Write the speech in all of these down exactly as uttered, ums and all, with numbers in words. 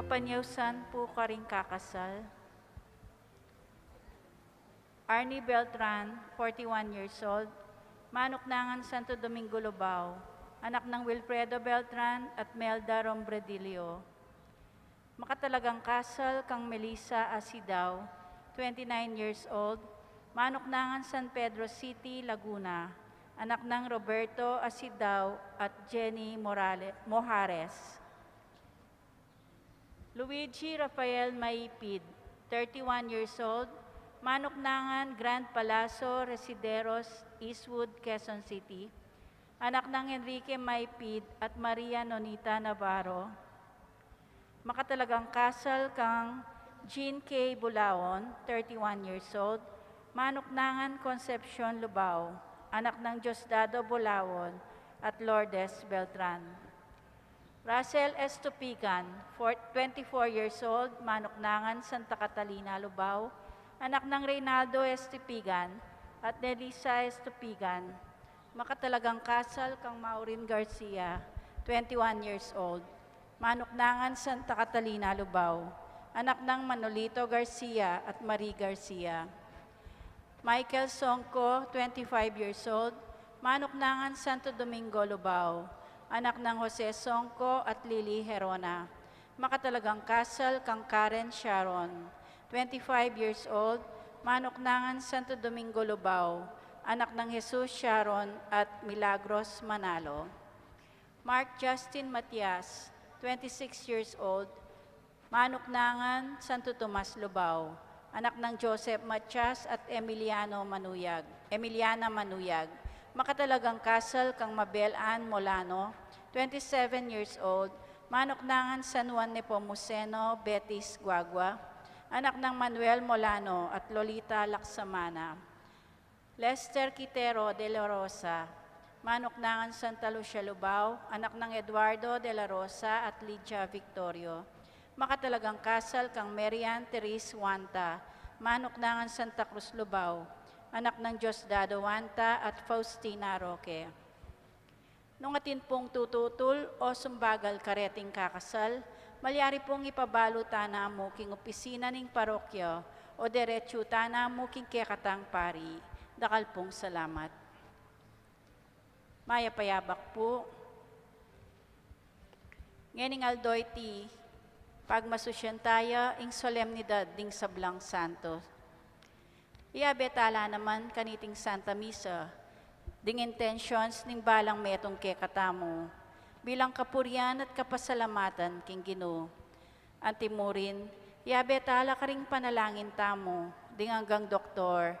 Panyausan pu karing kakasal. Arnie Beltran, forty-one years old, manuknangan Santo Domingo, Lubao, anak nang Wilfredo Beltran at Melda Rombredillo. Makatalagang kasal kang Melissa Asidao, twenty-nine years old, manuknangan San Pedro City, Laguna, anak nang Roberto Asidao at Jenny Morale-, Mojares. Luigi Rafael Maipid, thirty-one years old, manuknangan Grand Palazzo, Resideros, Eastwood, Quezon City, anak nang Enrique Maipid at Maria Nonita Navarro. Makatalagang kasal kang Jean K. Bulaon, thirty-one years old, manuknangan Concepcion, Lubao, anak nang Diosdado Bulaon at Lourdes Beltran. Russell Estupigan, four-, twenty-four years old, manuknangan Santa Catalina, Lubao, anak nang Reynaldo Estupigan at Nelisa Estupigan. Makatalagang kasal kang Maureen Garcia, twenty-one years old, manuknangan Santa Catalina, Lubao, anak nang Manolito Garcia at Marie Garcia. Michael Songco, twenty-five years old, manuknangan Santo Domingo, Lubao, anak nang Jose Songco at Lily Herona. Makatalagang kasal kang Karen Sharon, twenty-five years old, manuknangan Santo Domingo, Lubao, anak nang Jesus Sharon at Milagros Manalo. Mark Justin Matias, twenty-six years old, manuknangan Santo Tomas, Lubao, anak nang Joseph Matias at Emiliano Manuyag, Emiliana Manuyag. Makatalagang kasal kang Mabel Ann Molano, twenty-seven years old, manuknangan San Juan Nepomuceno Betis Guagua, anak nang Manuel Molano at Lolita Laksamana. Lester Quitero de la Rosa, manuknangan Santa Lucia, Lubao, anak nang Eduardo de la Rosa at Lydia Victorio. Makatalagang kasal kang Marian Therese Wanta, manuknangan Santa Cruz, Lubao, anak nang Diosdado Wanta at Faustina Roque. Nung atin pung tututul o sumbagal kareting kakasal, malyari pung ipabalu tana mu king opisina ning parokya o diretsu tana mu king kekatang pari. Dakal pung salamat. Mayap a yabak pu. Ngening aldo iti, pagmasusyan taya ing solemnidad ding sablang santo. Iyabe tala naman kaniting Santa Misa ding intentions ning balang metung kekatamu bilang kapurian at kapasalamatan king Ginu. Antimurin, iyabe tala karing panalangin tamu ding anggang doktor,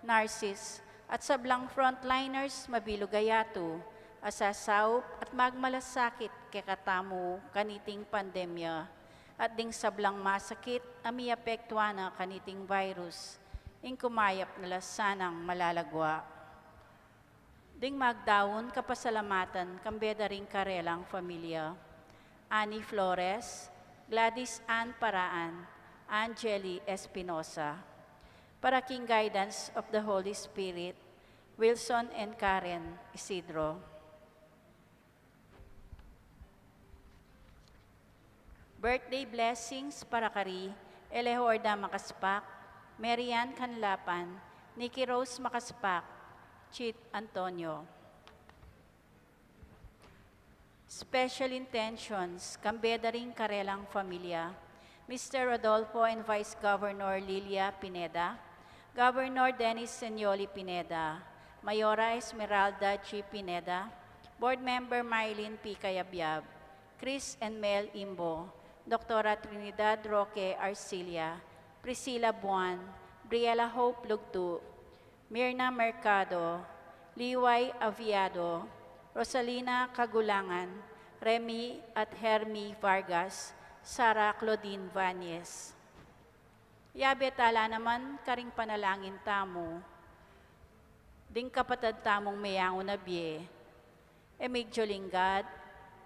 nurses, at sablang frontliners mabilug a yatu a sasaup at magmalasakit kekatamu kaniting pandemya, at ding sablang masakit a miapektuan na kaniting virus, ing kumayap na la sanang malagwa. Ding magdaun kapasalamatan kambe da ring karelang familia, Annie Flores, Gladys Ann Paraan, Angeli Espinosa. Para king guidance of the Holy Spirit, Wilson and Karen Isidro. Birthday blessings para kari Elehorda Makaspak, Marian Canlapan, Nikki Rose Makaspak, Chit Antonio. Special intentions kambe da ring karelang familia, Mister Rodolfo and Vice Governor Lilia Pineda, Governor Dennis Senioli Pineda, Mayora Esmeralda G. Pineda, Board Member Mylene P. Cayabyab, Chris and Mel Imbo, Doktora Trinidad Roque Arcilla, Priscilla Buan, Briella Hope Lugtu, Mirna Mercado, Liway Aviado, Rosalina Kagulangan, Remy at Hermie Vargas, Sara Claudine Vanes. Iyabe tala naman karing panalangin tamu ding kapatad tamung meyangu na bie, Emigdio Lingad,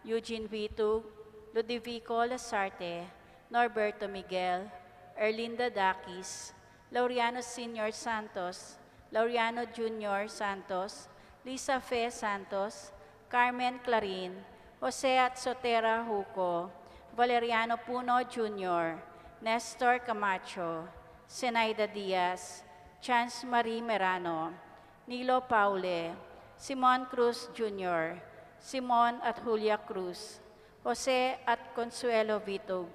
Eugene Vitug, Ludovico Lasarte, Norberto Miguel, Erlinda Dakis, Laureano Senior Santos, Laureano Junior Santos, Lisa Fe Santos, Carmen Clarin, Jose at Sotera Huco, Valeriano Puno Junior, Nestor Camacho, Zenaida Diaz, Chance Marie Merano, Nilo Paule, Simon Cruz Junior, Simon at Julia Cruz, Jose at Consuelo Vitug,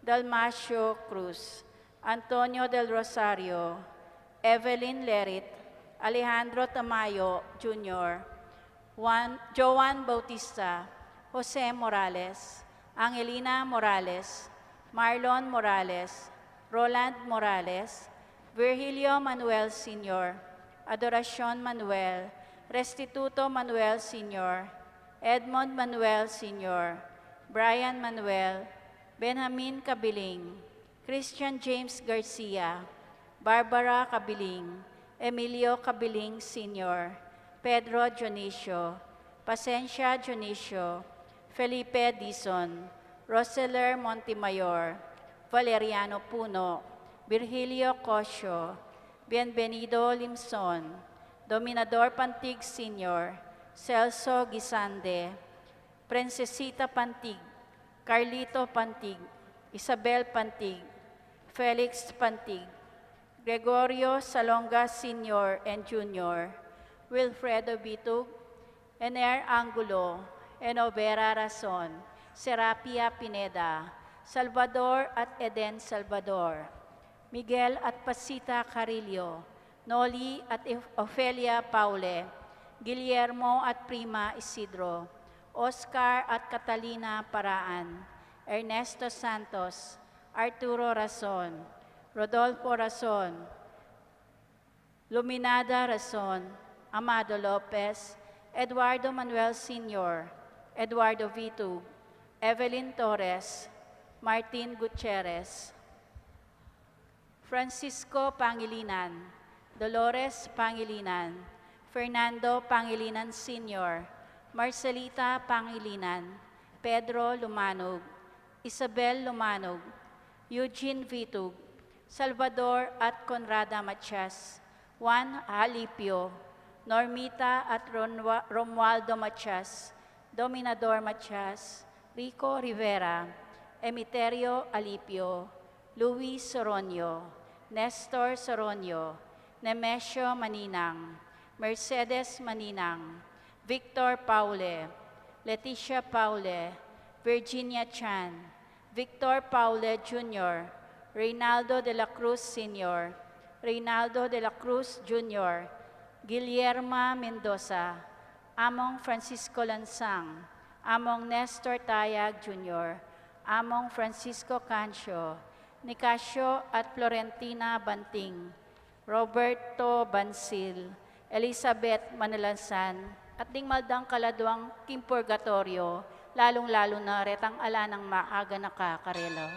Dalmacio Cruz, Antonio del Rosario, Evelyn Lerit, Alejandro Tamayo Junior, Juan, Joan Bautista, Jose Morales, Angelina Morales, Marlon Morales, Roland Morales, Virgilio Manuel Senior, Adoracion Manuel, Restituto Manuel Senior, Edmond Manuel Senior, Brian Manuel, Benjamin Cabiling, Christian James Garcia, Barbara Cabiling, Emilio Cabiling Senior, Pedro Dionisio, Pasencia Dionisio, Felipe Dizon, Roseler Montemayor, Valeriano Puno, Virgilio Cosio, Bienvenido Limson, Dominador Pantig Senior, Celso Guisande, Princesita Pantig, Carlito Pantig, Isabel Pantig, Felix Pantig, Gregorio Salonga Senior and Junior, Wilfredo Bitug, Ener Angulo, Enovera Rason, Serapia Pineda, Salvador at Eden Salvador, Miguel at Pasita Carillo, Noli at If-, Ofelia Paule, Guillermo at Prima Isidro, Oscar at Catalina Paraan, Ernesto Santos, Arturo Rason, Rodolfo Rason, Luminada Rason, Amado Lopez, Eduardo Manuel Senior, Eduardo Vitug, Evelyn Torres, Martin Gutierrez, Francisco Pangilinan, Dolores Pangilinan, Fernando Pangilinan Senior, Marcelita Pangilinan, Pedro Lumanug, Isabel Lumanug, Eugene Vitug, Salvador at Conrada Matias, Juan Alipio, Normita at Ronwa-, Romualdo Matias, Dominador Matias, Rico Rivera, Emiterio Alipio, Louis Soronio, Nestor Soronio, Nemesio Maninang, Mercedes Maninang, Victor Paule, Leticia Paule, Virginia Chan, Victor Paule Junior, Reynaldo de la Cruz Senior, Reynaldo de la Cruz Junior, Guillerma Mendoza, Among Francisco Lansang, Among Nestor Tayag Junior, Among Francisco Cancio, Nicasio at Florentina Banting, Roberto Bansil, Elizabeth Manalansan, at ding maldang kaladwang king purgatoryo, lalung-lalu na retang ala nang makaganaka karela.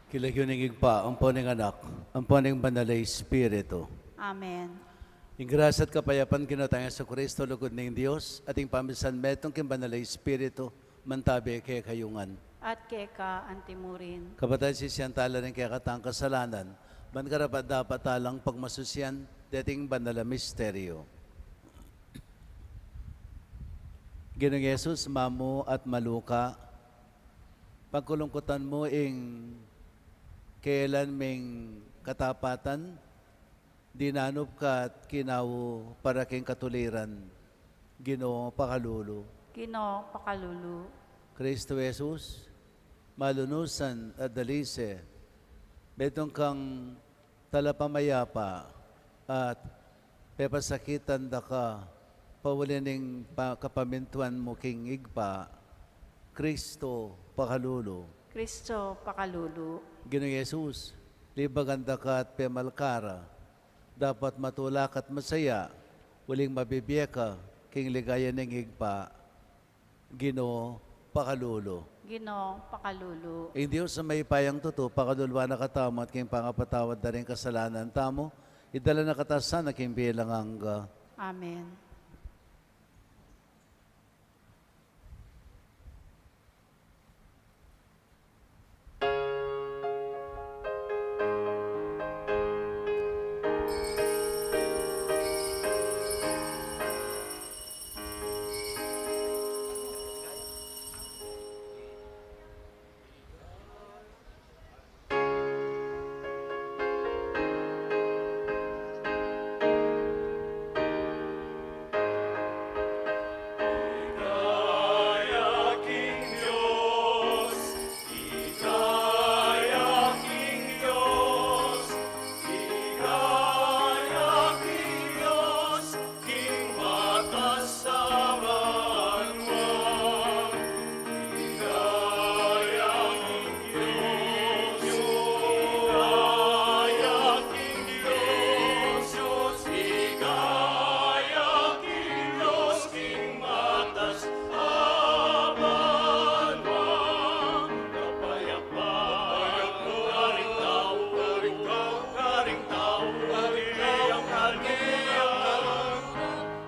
King lagyu ning Ibpa, ampo ning Anak, ampo ning Banal a Espiritu. Amen. Ing grasya at kapayapan king Ginu tang Jesucristo, lugud ning Dios, at ing pamisan metung king Banal a Espiritu, mantabi kekayu ngan. At keka antimurin. Kapatad, sisian tala ring kekatang kasalanan, ban karapat-dapat talang pagmasusian deting banal a misteryo. Ginung Jesus, mamu at maluka, pagkulungkutan mu ing kayalan ming katapatan, dinanup ka at kinawu para king katuliran. Ginu, pakalulu. Ginu, pakalulu. Kristu Jesus, malunusan at dalise, metung kang talapamayapa at pepasakitan da ka pauli ning pa-, kapamintuan mu king Ibpa. Kristu, pakalulu. Kristu, pakalulu. Ginung Jesus, libagan da ka at pemalkara, dapot matulak at masaya, uling mabibie ka king ligaya ning Ibpa. Ginu, pakalulu. Ginu, pakalulu. Ing Dios a mayupayang tutu, pakaluluan na katamu at king pangapatawad da ring kasalanan tamu, idala na katamu sana king bie alang angga. Amen.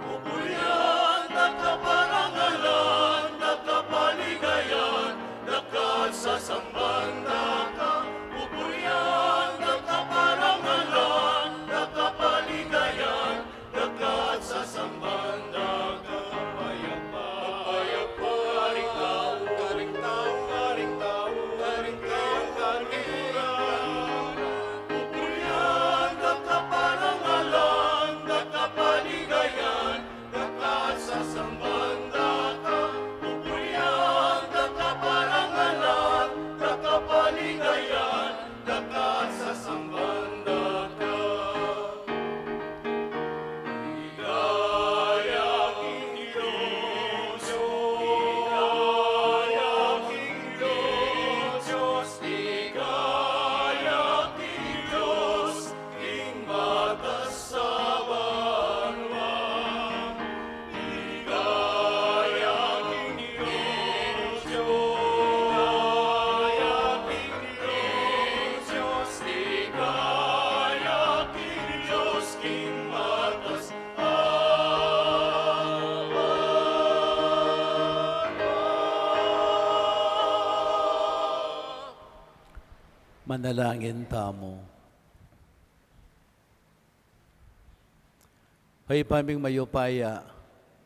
Pupurian da ka, parangalan da ka, paligayan da ka, sasamban da ka. Pupurian da ka, parangalan da ka, paligayan da ka, sasamban da ka. Kapayapa, kapayapa, karing tau, karing tau, karing tau, karing tau, karing tau. Pupurian da ka, parangalan da ka, paligayan da ka, sasamban da ka. Pupurian da ka, parangalan da ka, paligayan da ka, sasamban da ka. Ligaya king Dios, ligaya king Dios, ligaya king Dios, king matas a banua. Ligaya king Dios, ligaya king Dios, ligaya king Dios, king matas a banua. Manalangin tamu. O Ibpa ming mayupaya,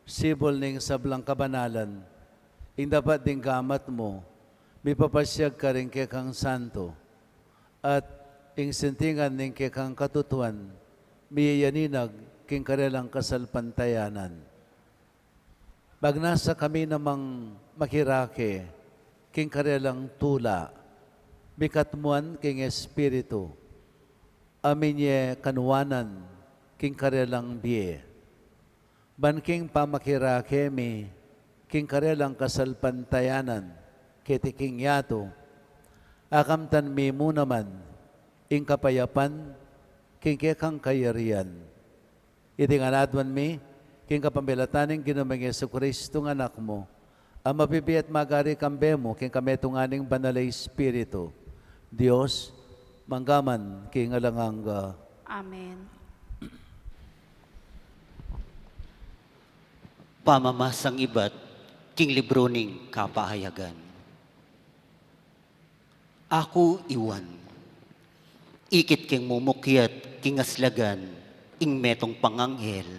sibul ning sablang kabanalan, ing dapat ding gamat mu, mipapasiag karing kekang santo, at ing sintingan ning kekang katutuan, miyayaninag king karelang kasalpantayanan. Magnasa kami namang makirake king karelang tula, mikatmuan king Espiritu, a minye kanuanan king karelang bie. Ban king pamakirake mi king karelang kasalpantayanan keti king yatu, akamtan mi mu naman ing kapayapan king kekang kayarian. Iti ngan aduan mi king kapamilatan ning Ginu ming Jesucristo a Anak mu, a mabibie at magari kambe mu king kametungan ning Banal a Espiritu, Dios, mangga man king alang angga. Amen. Pamamasang ibat king libru ning kapahayagan. Aku i Juan, ikit keng mumukyat king aslagan, ing metung pang anghel,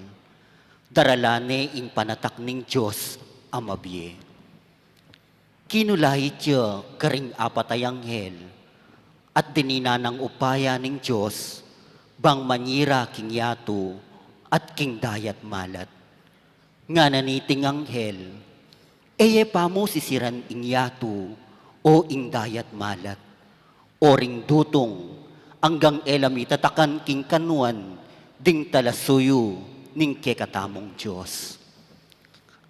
daralan ne ing panatak ning Dios a mabie. Kinulait ya karing apat a anghel, at dininan nang upaya ning Dios, bang manyira king yatu at king dayat malat. Ngana niting anghel, e ye pa mu sisiran ing yatu o ing dayat malat, o ring dutung, anggang e la mitatakan king kanuan ding talasuyu ning kekatamung Dios.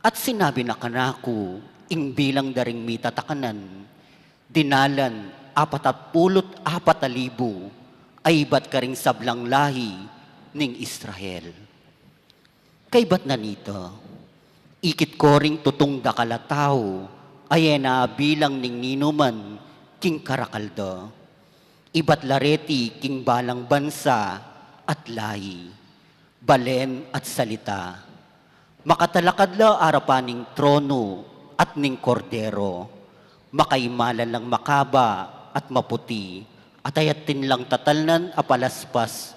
At sinabi na kanaku ing bilang da ring mitatakanan, dinalan apat at pulu't apat a libu, a ibat karing sablang lahi ning Israel. Kaybat na nita, ikit ko ring tutung dakal a tau, a e na bilang ning ninuman king karakal da. Ibat la reti king balang bansa at lahi, balen at salita. Makatalakad la arapan ning trono at ning Kordero. Makaimalan lang makaba at maputi, at ayatin lang tatalnan a palaspas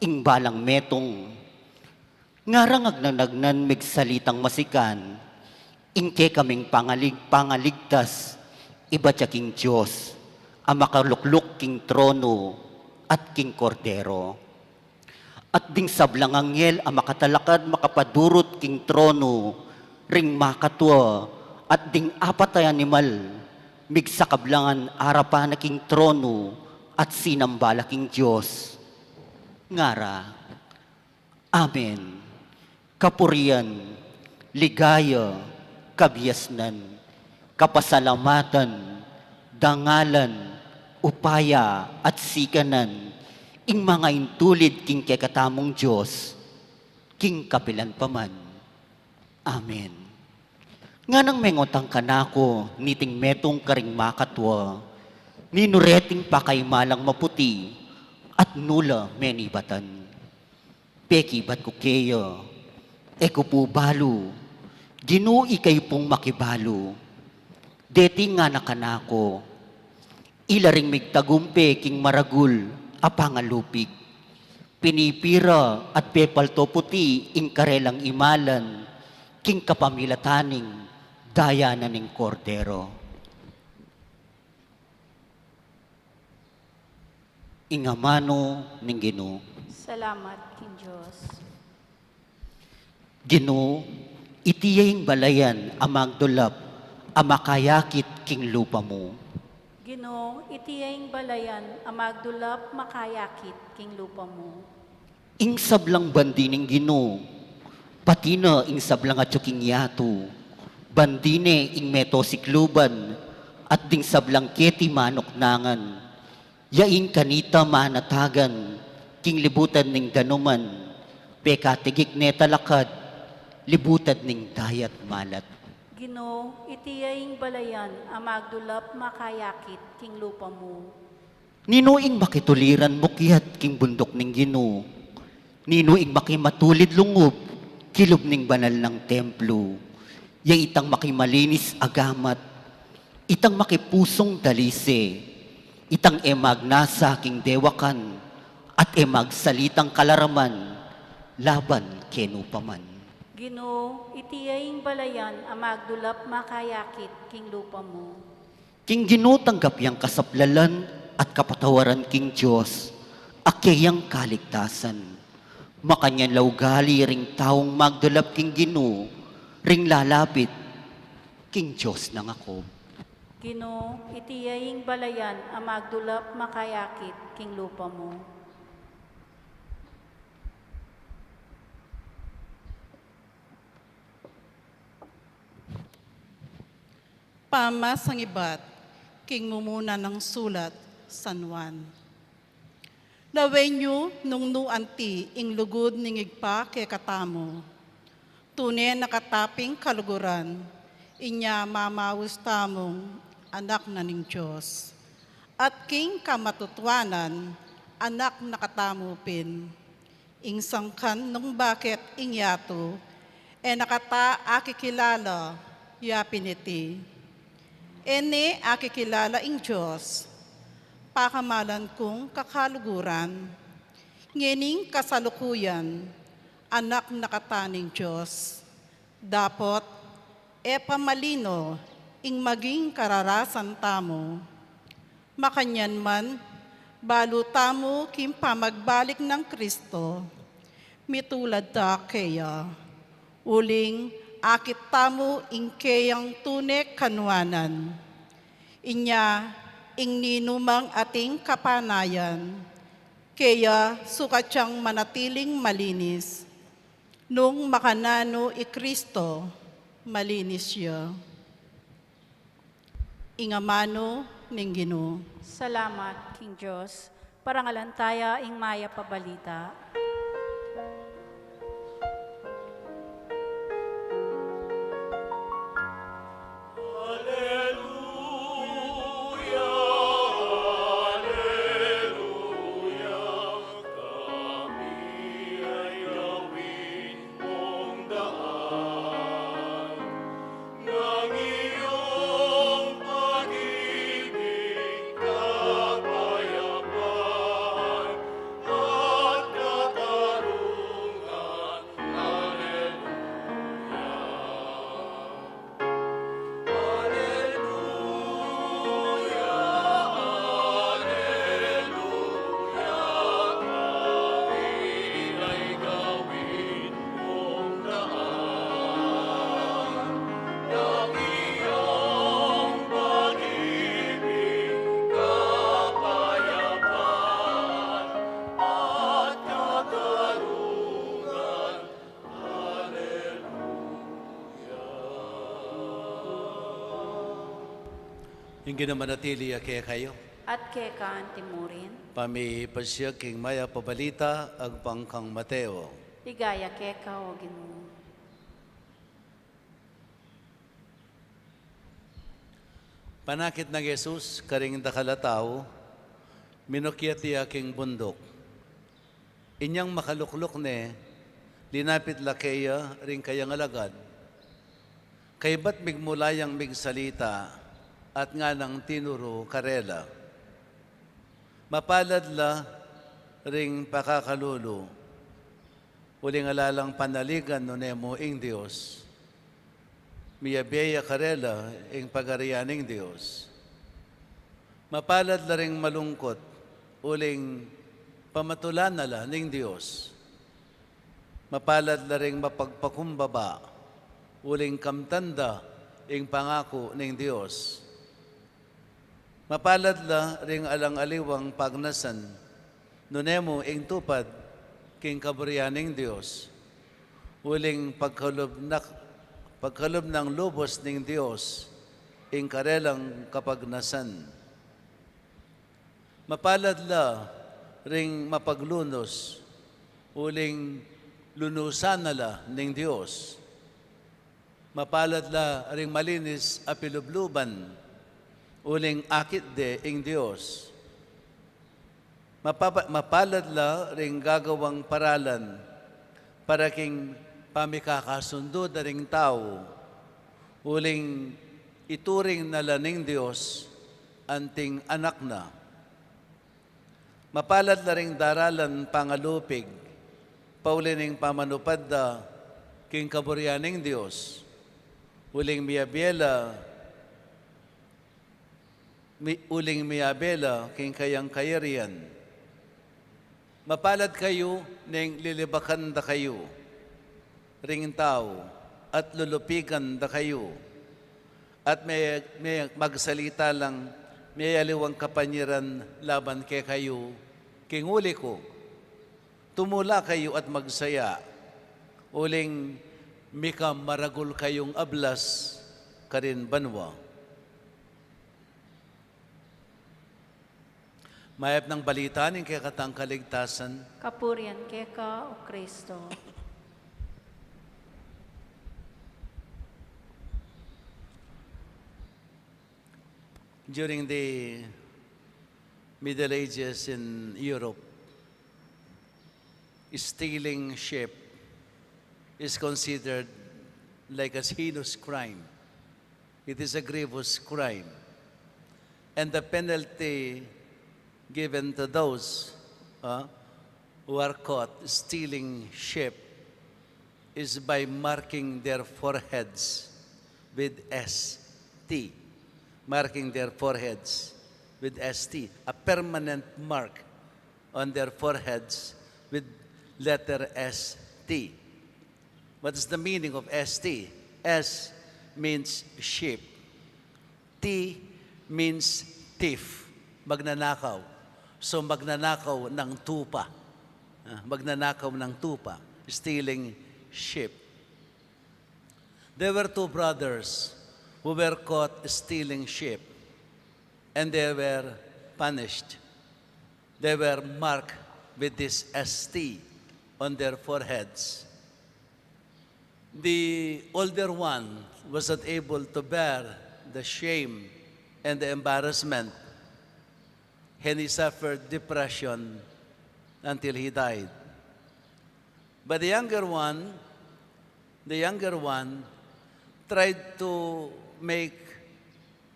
ing balang metung. Ngarang agnanagnan migsalitang masikan, ing kekaming pangalig-, pangaligtas, ibat ya king Dios, a makalukluk king trono at king Kordero. At ding sablang anghel a makatalakad makapadurut king trono ring makatua, at ding apat a animal migsakablangan arapan na king trono, at sinamba la king Dios. Ngara, Amen. Kapurian, ligaya, kabiasnan, kapasalamatan, dangalan, upaya, at sikanan, ing mangaintulid king kekatamung Dios, king kapilan pa man. Amen. Nganang mengutang kanaku niting metung karing makatua, ninu reting pakaimalang maputi, at nu la menibatan? Pekibat ku keya, e ku pu balu, Ginu, ikayu pung makibalu. Deti ngana kanaku, ila ring migtagumpe king maragul a pangalupig. Pinipira at pepalto puti ing karelang imalan king kapamilatan ning daya na ning Kordero. Ing amanu ning Ginu. Salamat king Dios. Ginu, iti ya ing balayan a magdulap a makayakit king lupa mu. Ginu, iti ya ing balayan a magdulap makayakit king lupa mu. Ing sablang bandi ning Ginu, pati na ing sablang atyu king yatu, bandi ne ing meto sikluban, at ding sablang keti manuknangan, ya ing kanita manatagan king libutan ning danuman, pekatigik ne talakad libutan ning dayat malat. Ginu, iti ya ing balayan a magdulap makayakit king lupa mu. Ninu ing makituliran mukyat king bunduk ning Ginu? Ninu ing makimatulid lungub kilub ning banal nang templu? Ya itang makimalinis a gamat, itang makipusung dalise, itang e magnasa king dewakan, at e magsalitang kalaraman laban kenu pa man. Ginu, iti ya ing balayan a magdulap makayakit king lupa mu. King Ginu tanggap yang kasaplalan at kapatawaran king Dios, a keyang kaligtasan. Makanyan la ugali ring taung magdulap king Ginu, ring lalapit king Dios nang Jacob. Ginu, iti ya ing balayan a magdulap makayakit king lupa mu. Pamasangibat king mumuna nang sulat San Juan. Lawen yu nung nu anti ing lugud ning Ibpa kekatamu. Tune na kataping kaluguran, inya mamaus tamung anak na ning Dios. At king kamatutuanan, anak na katamu pin. Ing sangkan nung bakit ing yatu, e na kata akikilala, ya pin iti. E ne akikilala ing Dios, pakamalan kung kakaluguran. Ngening kasalukuyan, anak na kata ning Dios. Dapot, e pa malino ing maging kararasan tamu. Makanyan man, balu tamu king pamagbalik nang Kristo, mitulad ta keya. Uling akit tamu ing keyang tune kanuanan. Inya ing ninumang ating kapanayan, keya sukat yang manatiling malinis. Nung makananu i Kristo, malinis ya. Ing amanu ning Ginu. Salamat king Dios. Parangalan taya ing mayap a balita. Aleluya, aleluya, kami ay gawin mong daan ng iyong pag-ibig, kapayapaan at katarungan. Aleluya. Aleluya, aleluya, kami ay gawin mong daan ng iyong pag-ibig, kapayapaan at katarungan. Aleluya. Ing Ginu manatili ya kekayu. At keka antimurin. Pamipasiag king mayap a balita agpang kang Mateo. Ligaya keka, o Ginu. Panakit nang Jesus karing dakal a tau, minukyat ya king bunduk. Inyang makalukluk ne, linapit la keya ring kayang alagad. Kaybat migmula yang migsalita, at nganang tinuru karela. Mapalad la ring pakakalulu, uling ala lang panaligan nune mu ing Dios. Miyabe ya karela ing pagarian ning Dios. Mapalad la ring malungkut, uling pamatulan na la ning Dios. Mapalad la ring mapagpakumbaba, uling kamtan da ing pangaku ning Dios. Mapalad la ring alang aliwang pagnasan, nune mu ing tupad king kaburian ning Dios, uling pagkalub na, pagkalub nang lubus ning Dios ing karelang kapagnasan. Mapalad la ring mapaglunus, uling lunusan na la ning Dios. Mapalad la ring malinis a pilubluban, uling akit de ing Dios. Mapapa-, mapalad la ring gagawang paralan para king pamikakasundu da ring tau, uling ituring na la ning Dios anting anak na. Mapalad la ring daralan pangalupig, pauli ning pamanupad da king kaburian ning Dios, uling miyabe la, mi-, uling miyabe la king kayang kayarian. Mapalad kayu neng lilibakan da kayu ring tau, at lulupigan da kayu, at me-, me-, magsalita lang meyaliwang kapanyaran laban kekayu king uli ku. Tumula kayu at magsaya, uling mika maragul kayung ablas karin banua. Mayap nang balita ning kekatang kaligtasan. Kapurian keka, O Kristo. During the Middle Ages in Europe, stealing sheep is considered like a heinous crime. It is a grievous crime. And the penalty given to those, uh, who are caught stealing sheep is by marking their foreheads with S T. Marking their foreheads with S T. A permanent mark on their foreheads with letter S T. What is the meaning of S T? S means sheep. T means thief, magnanakaw. So, magnanakaw ng tupa. Ah, magnanakaw ng tupa, stealing sheep. There were two brothers who were caught stealing sheep, and they were punished. They were marked with this S T on their foreheads. The older one was not able to bear the shame and the embarrassment, and he suffered depression until he died. But the younger one, the younger one tried to make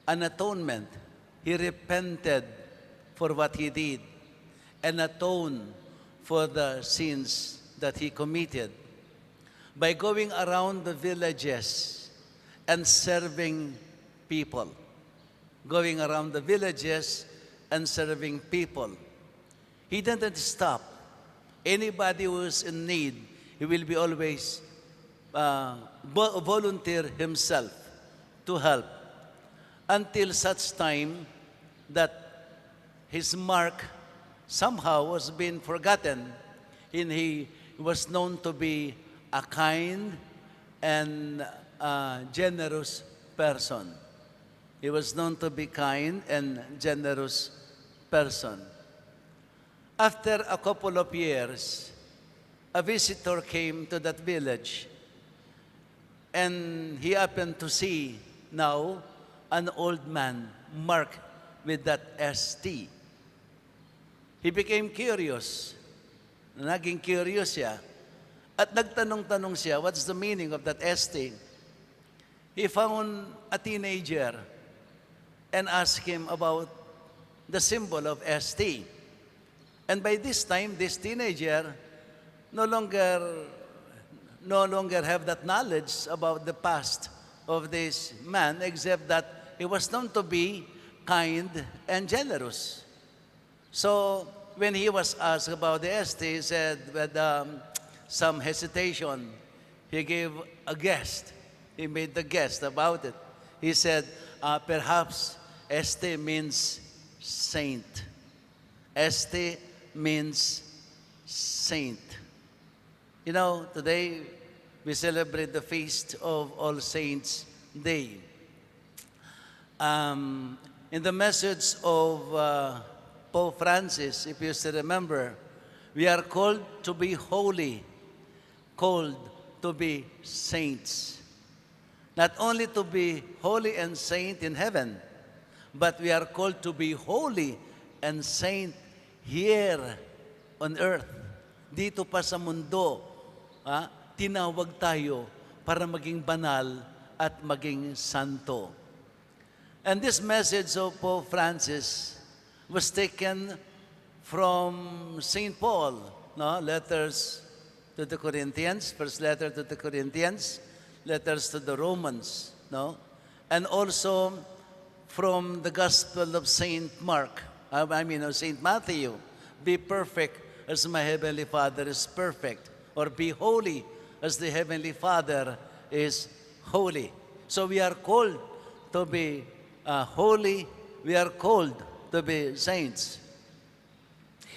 an atonement. He repented for what he did and atoned for the sins that he committed by going around the villages and serving people. Going around the villages and serving people. He didn't stop. Anybody who is in need, he will be always, uh, vo-, volunteer himself to help, until such time that his mark somehow was being forgotten, and he was known to be a kind and, uh, generous person. He was known to be kind and generous person. After a couple of years, a visitor came to that village, and he happened to see now an old man marked with that S T. He became curious. Naging curious siya. At nagtanong-tanong siya, "What's the meaning of that S T?" He found a teenager and asked him about the symbol of S T. And by this time, this teenager no longer, no longer have that knowledge about the past of this man, except that he was known to be kind and generous. So, when he was asked about the S T, he said, with, um, some hesitation, he gave a guess. He made the guess about it. He said, uh, "Perhaps S T means saint." S T means saint. You know, today we celebrate the feast of All Saints Day. Um, in the message of, uh, Pope Francis, if you still remember, we are called to be holy, called to be saints. Not only to be holy and saint in heaven, but we are called to be holy and saint here on earth. Dito pa sa mundo, ha, tinawag tayo para maging banal at maging santo. And this message of Pope Francis was taken from Saint Paul, no? Letters to the Corinthians, first letter to the Corinthians, letters to the Romans, no? And also from the Gospel of Saint Mark, uh, I mean, of Saint Matthew, "Be perfect as my heavenly Father is perfect," or "Be holy as the heavenly Father is holy." So we are called to be, uh, holy. We are called to be saints.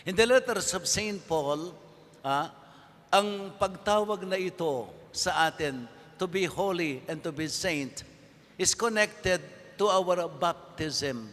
In the letters of Saint Paul, ah, ang pagtawag na ito sa atin to be holy and to be saint is connected to our baptism.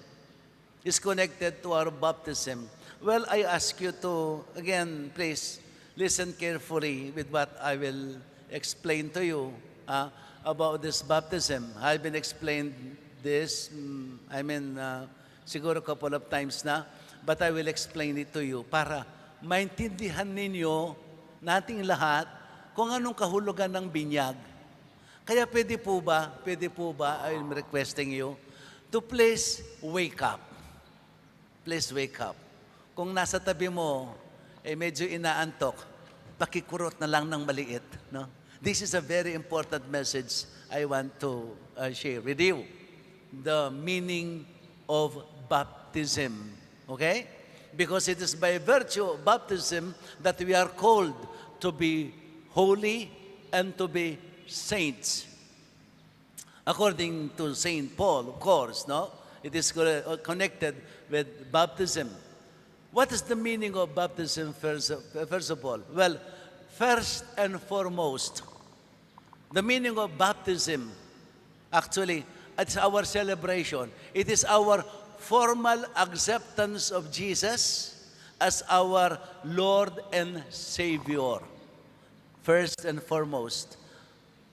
Is connected to our baptism. Well, I ask you to, again, please listen carefully with what I will explain to you, ah, about this baptism. I've been explained this, mm, I mean, uh, siguro couple of times na. But I will explain it to you para maintindihan ninyo, nating lahat, kung anong kahulugan ng binyag. Kaya pwede po ba, pwede po ba, I'm requesting you to please wake up. Please wake up. Kung nasa tabi mo, eh, medyo inaantok, pakikurot na lang ng maliit, no? This is a very important message I want to, uh, share with you. The meaning of baptism. Okay? Because it is by virtue of baptism that we are called to be holy and to be saints. According to Saint Paul, of course, no? It is co-, connected with baptism. What is the meaning of baptism, first, first of all? Well, first and foremost, the meaning of baptism, actually, it's our celebration. It is our formal acceptance of Jesus as our Lord and Savior. First and foremost,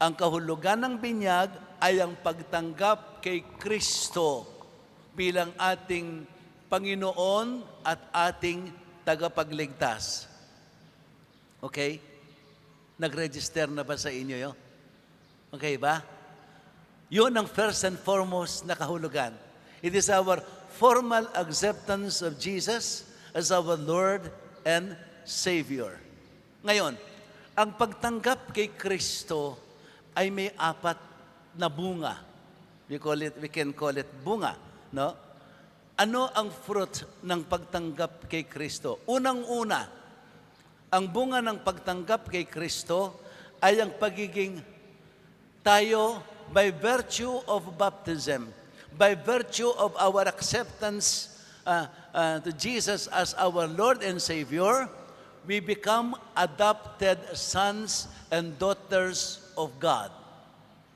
ang kahulugan ng binyag ay ang pagtanggap kay Kristo bilang ating Panginoon at ating tagapagligtas. Okay? Nag-register na ba sa inyo yun? Okay ba? Yun ang first and foremost na kahulugan. It is our formal acceptance of Jesus as our Lord and Savior. Ngayon, ang pagtanggap kay Kristo ay may apat na bunga. We call it, we can call it bunga, no? Ano ang fruit ng pagtanggap kay Kristo? Unang-una, ang bunga ng pagtanggap kay Kristo ay ang pagiging tayo, by virtue of baptism, by virtue of our acceptance, uh, uh, to Jesus as our Lord and Savior, we become adopted sons and daughters of God.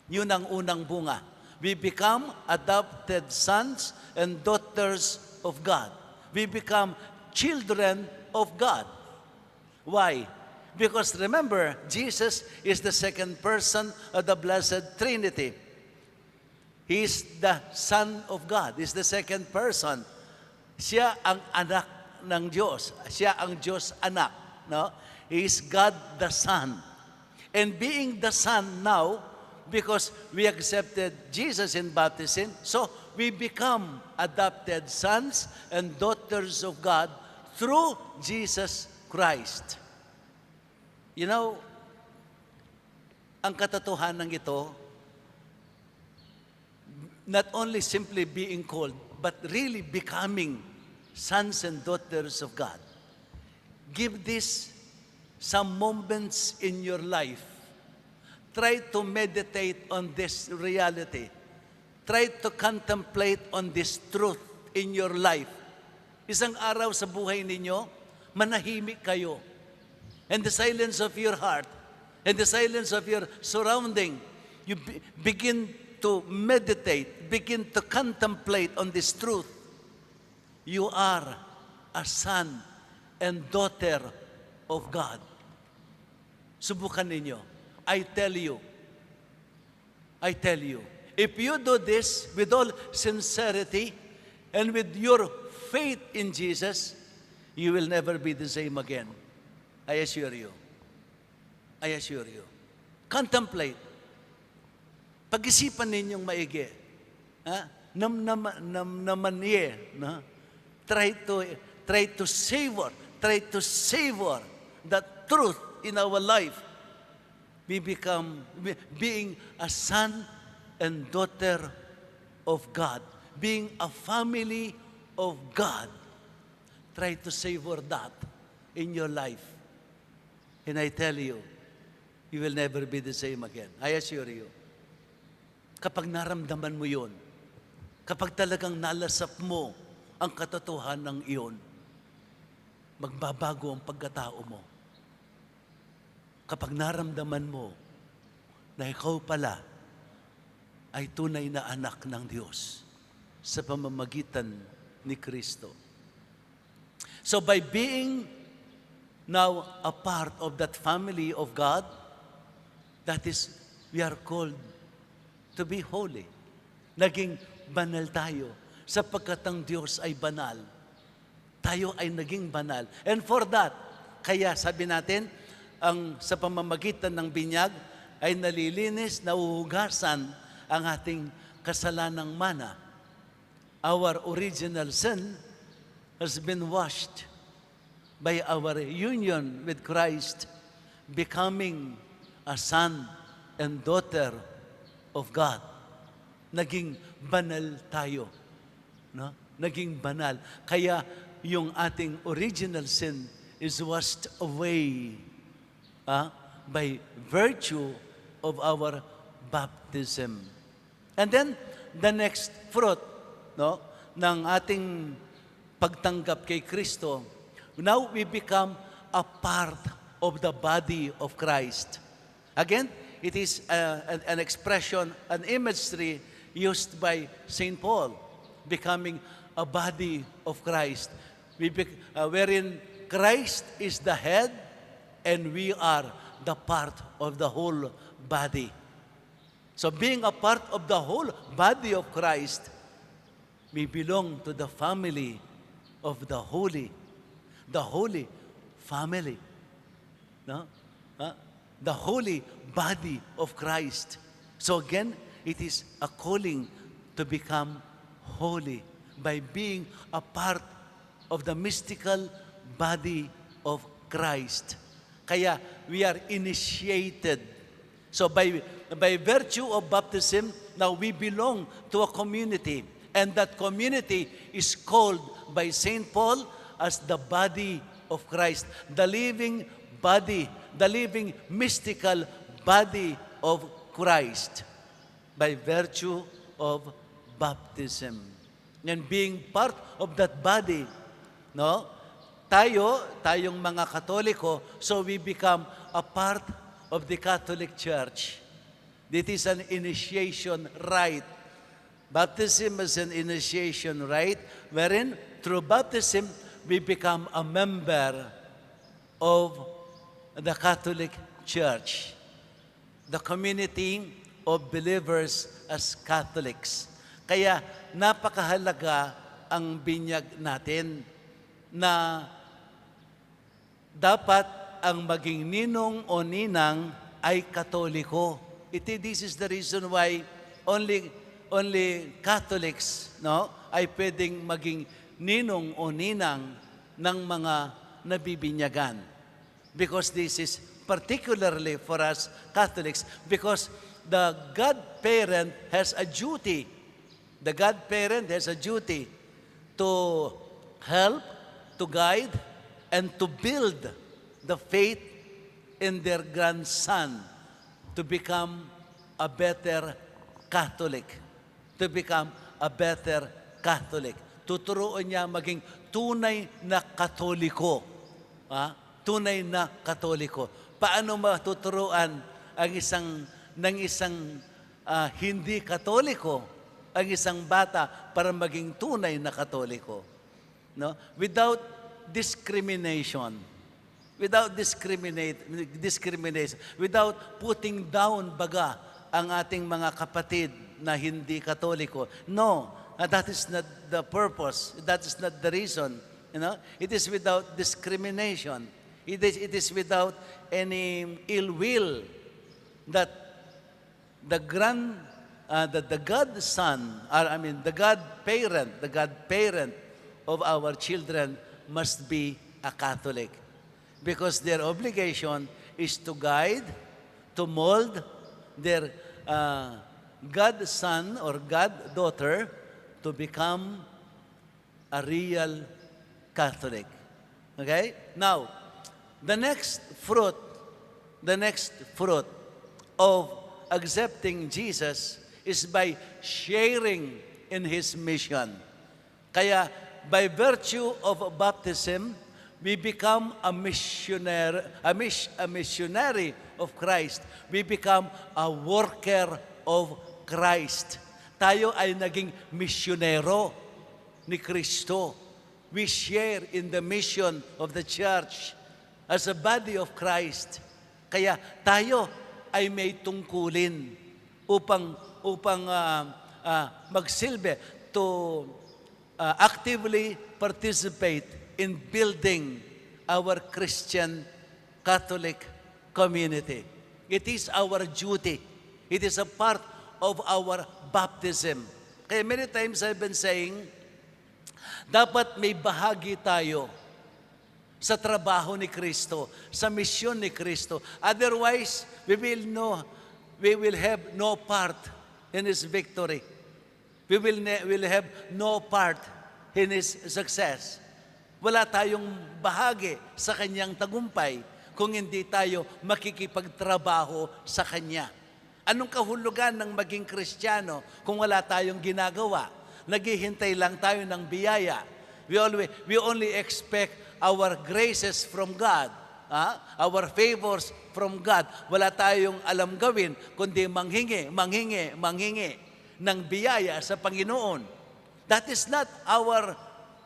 Yun ang unang bunga. We become adopted sons and daughters of God. We become children of God. Why? Because remember, Jesus is the second person of the Blessed Trinity. He is the Son of God. He's the second person. Siya ang anak ng Diyos. Siya ang Diyos anak, no? He is God the Son. And being the Son now, because we accepted Jesus in baptism, so we become adopted sons and daughters of God through Jesus Christ. You know, ang katotohanan ito, not only simply being called, but really becoming sons and daughters of God. Give this some moments in your life. Try to meditate on this reality. Try to contemplate on this truth in your life. Isang araw sa buhay ninyo, manahimik kayo. And the silence of your heart, and the silence of your surrounding, you be-, begin to meditate, begin to contemplate on this truth. You are a son and daughter of God. Subukan ninyo. I tell you, I tell you, if you do this with all sincerity and with your faith in Jesus, you will never be the same again. I assure you. I assure you. Contemplate. Pag-isipan ninyong maigi. Ha? Nam-, nam-, nam-, naman ye, no? Try to, try to savor, try to savor that truth in our life. We become, be-, being a son and daughter of God, being a family of God. Try to savor that in your life. And I tell you, you will never be the same again. I assure you. Kapag naramdaman mo yun, kapag talagang nalasap mo ang katotohanan iyon, magbabago ang pagkatao mo. Kapag naramdaman mo na ikaw pala ay tunay na anak ng Diyos sa pamamagitan ni Kristo. So by being now a part of that family of God, that is, we are called to be holy. Naging banal tayo sapagkat ang Diyos ay banal. Tayo ay naging banal. And for that, kaya sabi natin, ang sa pamamagitan ng binyag ay nalilinis, nahuhugasan ang ating kasalanang mana. Our original sin has been washed by our union with Christ, becoming a son and daughter of God. Naging banal tayo, no? Naging banal. Kaya yung ating original sin is washed away, ah, by virtue of our baptism. And then, the next fruit, no, ng ating pagtanggap kay Kristo, now we become a part of the body of Christ. Again, it is, uh, an, an expression, an imagery used by Saint Paul, becoming a body of Christ. We bec- uh, wherein Christ is the head and we are the part of the whole body. So being a part of the whole body of Christ, we belong to the family of the holy, the holy family. No? Huh? The holy body of Christ. So again, it is a calling to become holy by being a part of the mystical body of Christ. Kaya we are initiated. So by, by virtue of baptism, now we belong to a community. And that community is called by Saint Paul as the body of Christ, the living body, the living mystical body of Christ by virtue of baptism. And being part of that body, no? Tayo, tayong mga Katoliko, so we become a part of the Catholic Church. This is an initiation rite. Baptism is an initiation rite wherein through baptism we become a member of the Catholic Church, the community of believers as Catholics. Kaya napakahalaga ang binyag natin na dapat ang maging ninong o ninang ay Katoliko. Iti, this is the reason why only, only Catholics, no, ay pwedeng maging ninong o ninang ng mga nabibinyagan. Because this is particularly for us Catholics, because the godparent has a duty. The godparent has a duty to help, to guide, and to build the faith in their grandson to become a better Catholic, to become a better Catholic. Tuturuan niya maging tunay na Katoliko. Ha? Tunay na Katoliko. Paano matuturuan ang isang, ng isang, ah, hindi Katoliko ang isang bata para maging tunay na Katoliko? No? Without discrimination. Without discriminate, discrimination. Without putting down, baga, ang ating mga kapatid na hindi Katoliko. No, uh, that is not the purpose. That is not the reason. You know, it is without discrimination. It is, it is without any ill will that the grand, uh, the, the godson, or I mean, the godparent, the godparent of our children must be a Catholic. Because their obligation is to guide, to mold their, uh, godson or goddaughter to become a real Catholic. Okay? Now, the next fruit, the next fruit of accepting Jesus is by sharing in his mission. Kaya, by virtue of baptism, we become a missionary, a mis-, a missionary of Christ. We become a worker of Christ. Tayo ay naging misyonero ni Kristo. We share in the mission of the church as a body of Christ. Kaya tayo ay may tungkulin upang, upang, ah, ah, magsilbi, to, ah, actively participate in building our Christian Catholic community. It is our duty. It is a part of our baptism. Kaya many times I've been saying, dapat may bahagi tayo sa trabaho ni Kristo, sa misyon ni Kristo. Otherwise, we will no, we will have no part in His victory. We will ne-, will have no part in His success. Wala tayong bahagi sa kanyang tagumpay kung hindi tayo makikipagtrabaho sa kanya. Anong kahulugan ng maging Kristiyano kung wala tayong ginagawa? Naghihintay lang tayo ng biyaya. We always, we only expect our graces from God, ah, our favors from God. Wala tayong alam gawin kundi manghingi, manghingi, manghingi ng biyaya sa Panginoon. That is not our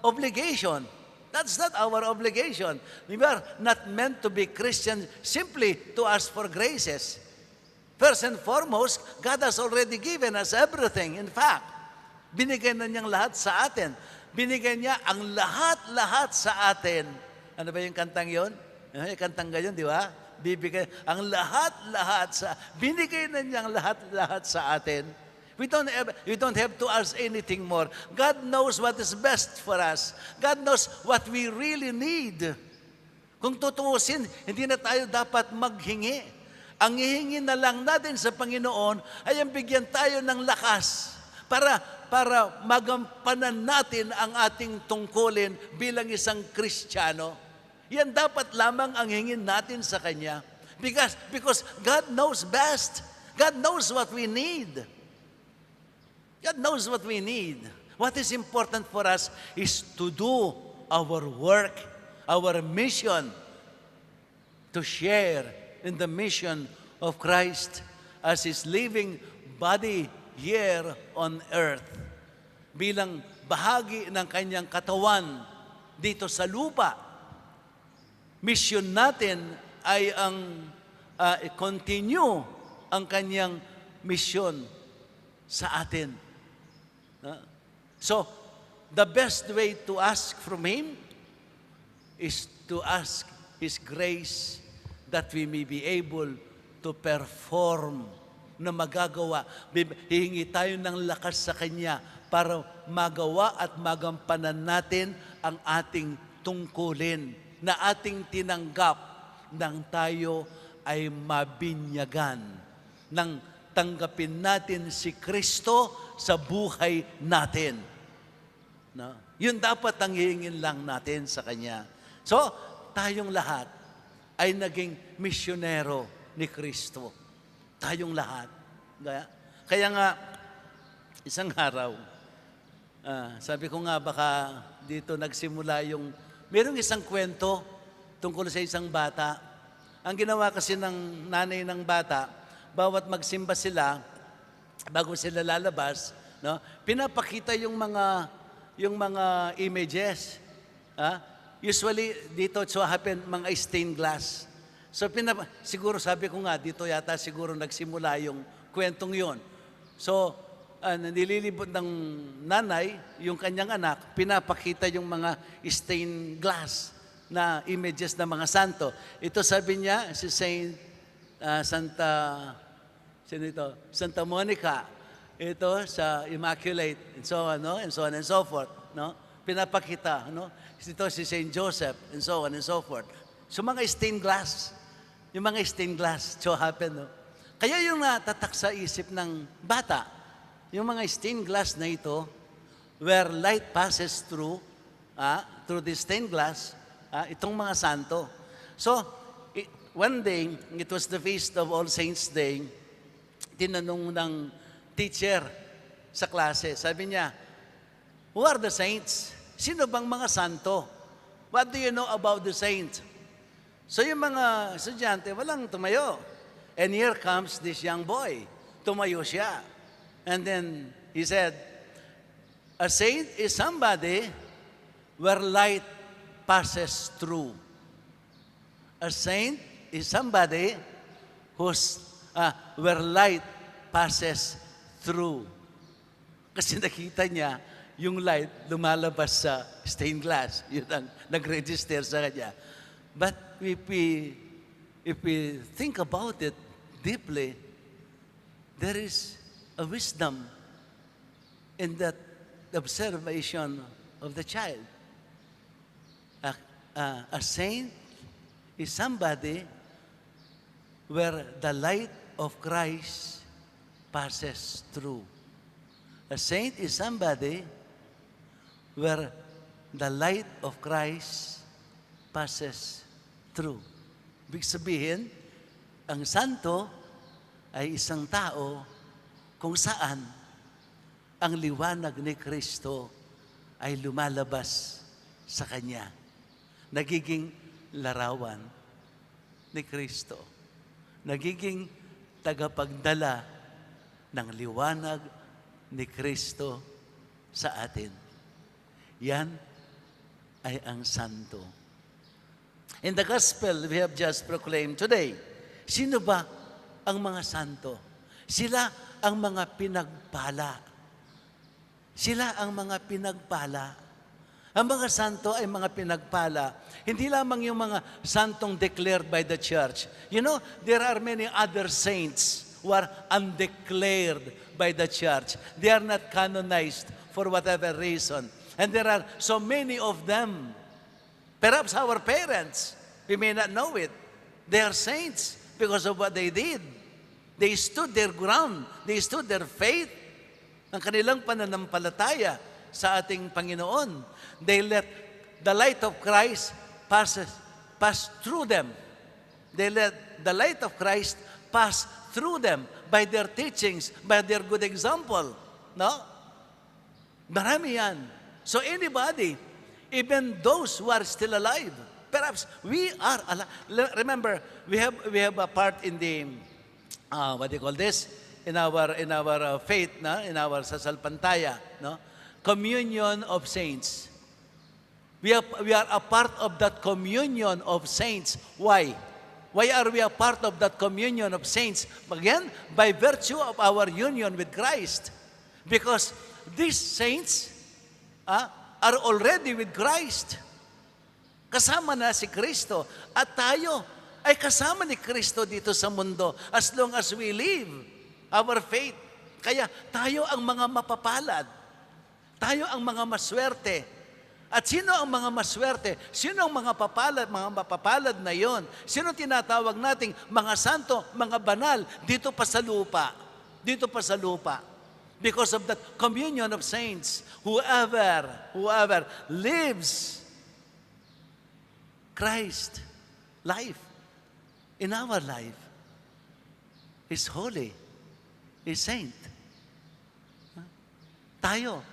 obligation. That's not our obligation. We are not meant to be Christians simply to ask for graces. First and foremost, God has already given us everything. In fact, binigay na niyang lahat sa atin. Binigay niya ang lahat-lahat sa atin. Ano ba yung kantang yon? Eh, kantang gayon, di ba? Bibigay ang lahat-lahat sa, binigay na niyang lahat-lahat sa atin. We don't have, we don't have to ask anything more. God knows what is best for us. God knows what we really need. Kung tutuusin, hindi na tayo dapat maghingi. Ang hihingi na lang natin sa Panginoon ay ang bigyan tayo ng lakas para, para magampanan natin ang ating tungkulin bilang isang Kristiyano. Yan dapat lamang ang hingin natin sa Kanya. Because, because God knows best. God knows what we need. God knows what we need. What is important for us is to do our work, our mission, to share in the mission of Christ as His living body here on earth. Bilang bahagi ng kanyang katawan dito sa lupa, mission natin ay ang, ah, i-continue ang kanyang mission sa atin. Ah, so, the best way to ask from Him is to ask His grace that we may be able to perform, na magagawa. Bib-, hihingi tayo ng lakas sa Kanya para magawa at magampanan natin ang ating tungkulin na ating tinanggap nang tayo ay mabinyagan, nang tanggapin natin si Kristo sa buhay natin. No? Yun dapat ang hihingin lang natin sa Kanya. So, tayong lahat ay naging misyonero ni Kristo. Tayong lahat. Kaya, kaya nga, isang araw, ah, sabi ko nga, baka dito nagsimula yung, merong isang kwento tungkol sa isang bata. Ang ginawa kasi ng nanay ng bata, bawat magsimba sila, bago sila lalabas, no, pinapakita yung mga, yung mga images. Ah, usually, dito, it so happen, mga stained glass. So, pinapa-, siguro, sabi ko nga, dito yata siguro nagsimula yung kwentong yon. So, ah, nililibot ng nanay yung kanyang anak, pinapakita yung mga stained glass na images ng mga santo. Ito, sabi niya, si Saint, ah, Santa, sino ito? Santa Monica. Ito sa Immaculate, and so on, no? And so on and so forth, no? Pinapakita, no? Ito si Saint Joseph, and so on and so forth. So, mga stained glass. Yung mga stained glass, so happen, no? Kaya yung natatak sa isip ng bata, yung mga stained glass na ito, where light passes through, ah, through the stained glass, ah, itong mga santo. So, i-, one day, it was the feast of All Saints Day, tinanong ng teacher sa klase, sabi niya, "Who are the saints? Sino bang mga santo? What do you know about the saints?" So yung mga estudyante, walang tumayo. And here comes this young boy. Tumayo siya. And then he said, "A saint is somebody where light passes through." A saint is somebody who's, ah, where light passes through. Kasi nakita niya Yung light lumalabas sa stained glass. Yun ang nag-register sa kanya. But if we, if we think about it deeply, there is a wisdom in that observation of the child. A, a, a saint is somebody where the light of Christ passes through. A saint is somebody where the light of Christ passes through. Ibig sabihin, ang santo ay isang tao kung saan ang liwanag ni Kristo ay lumalabas sa kanya. Nagiging larawan ni Kristo. Nagiging tagapagdala ng liwanag ni Kristo sa atin. Yan ay ang santo. In the gospel we have just proclaimed today, sino ba ang mga santo? Sila ang mga pinagpala. Sila ang mga pinagpala. Ang mga santo ay mga pinagpala. Hindi lamang yung mga santong declared by the church. You know, there are many other saints who are undeclared by the church. They are not canonized for whatever reason. And there are so many of them. Perhaps our parents, we may not know it. They are saints because of what they did. They stood their ground. They stood their faith. Ang kanilang pananampalataya sa ating Panginoon. They let the light of Christ passes, pass through them. They let the light of Christ pass through them by their teachings, by their good example. No? Marami yan. So anybody, even those who are still alive, perhaps we are alive. Remember, we have, we have a part in the, uh, what do you call this? In our, in our, uh, faith, no? In our sasalpantaya, no? Communion of saints. We are, we are a part of that communion of saints. Why? Why are we a part of that communion of saints? Again, by virtue of our union with Christ. Because these saints, ah, are already with Christ. Kasama na si Kristo. At tayo ay kasama ni Kristo dito sa mundo as long as we live our faith. Kaya tayo ang mga mapapalad. Tayo ang mga maswerte. At sino ang mga maswerte? Sino ang mga papalad, mga mapapalad na yon? Sino tinatawag nating mga santo, mga banal dito pa sa lupa? Dito pa sa lupa. Because of that communion of saints, whoever, whoever lives Christ life in our life is holy, is saint. Tayo,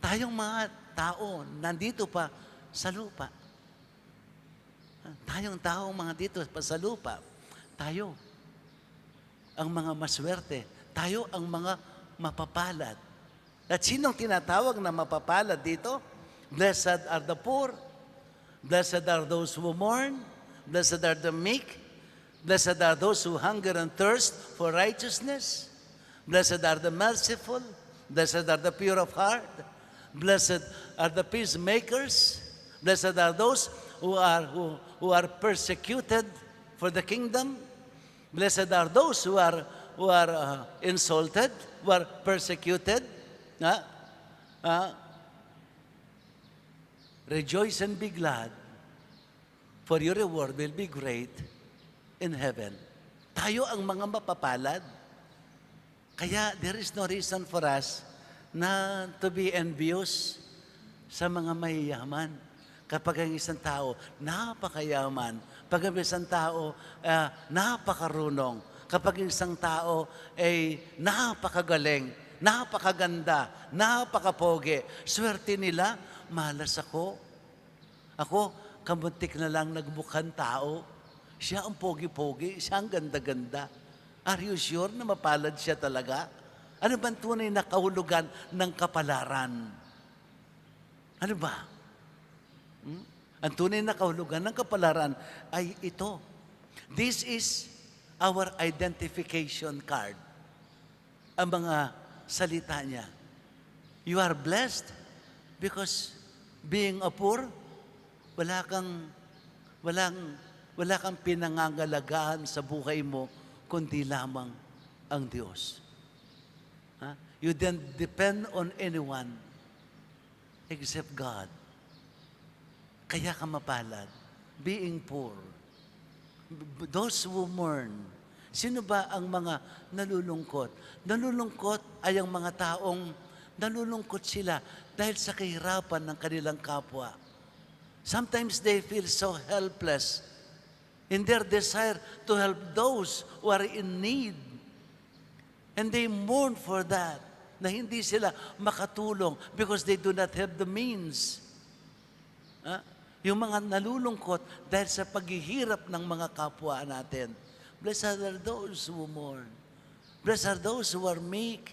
tayong mga tao nandito pa sa lupa. Tayong tao mga dito pa sa lupa. Tayo ang mga maswerte. Tayo ang mga mapapalad. At sinong tinatawag na mapapalad dito? "Blessed are the poor. Blessed are those who mourn. Blessed are the meek. Blessed are those who hunger and thirst for righteousness. Blessed are the merciful. Blessed are the pure of heart. Blessed are the peacemakers. Blessed are those who are, who, who are persecuted for the kingdom. Blessed are those who are, who are, uh, insulted, who are persecuted." Ha? Ha? "Rejoice and be glad, for your reward will be great in heaven." Tayo ang mga mapapalad. Kaya there is no reason for us na to be envious sa mga mayayaman. Kapag ang isang tao napakayaman, pag ang isang tao, ah, napakarunong, kapag ang isang tao ay napakagaling, napakaganda, napakapogi, swerte nila, malas ako. Ako, kamuntik na lang nagmukhang tao. Siya ang pogi-pogi, siya ang ganda-ganda. Are you sure na mapalad siya talaga? Ano bang tunay na kahulugan ng kapalaran? Ano ba? Hmm? Ang tunay na kahulugan ng kapalaran ay ito. This is our identification card. Ang mga salita niya. You are blessed because being a poor, wala kang, walang, wala kang pinangangalagahan sa buhay mo kundi lamang ang Diyos. Ha? You don't depend on anyone except God. Kaya ka mapalad, being poor. B-, those who mourn. Sino ba ang mga nalulungkot? Nalulungkot ay ang mga taong nalulungkot sila dahil sa kahirapan ng kanilang kapwa. Sometimes they feel so helpless in their desire to help those who are in need. And they mourn for that, na hindi sila makatulong because they do not have the means. Ha? Yung mga nalulungkot dahil sa paghihirap ng mga kapwa natin. Blessed are those who mourn. Blessed are those who are meek.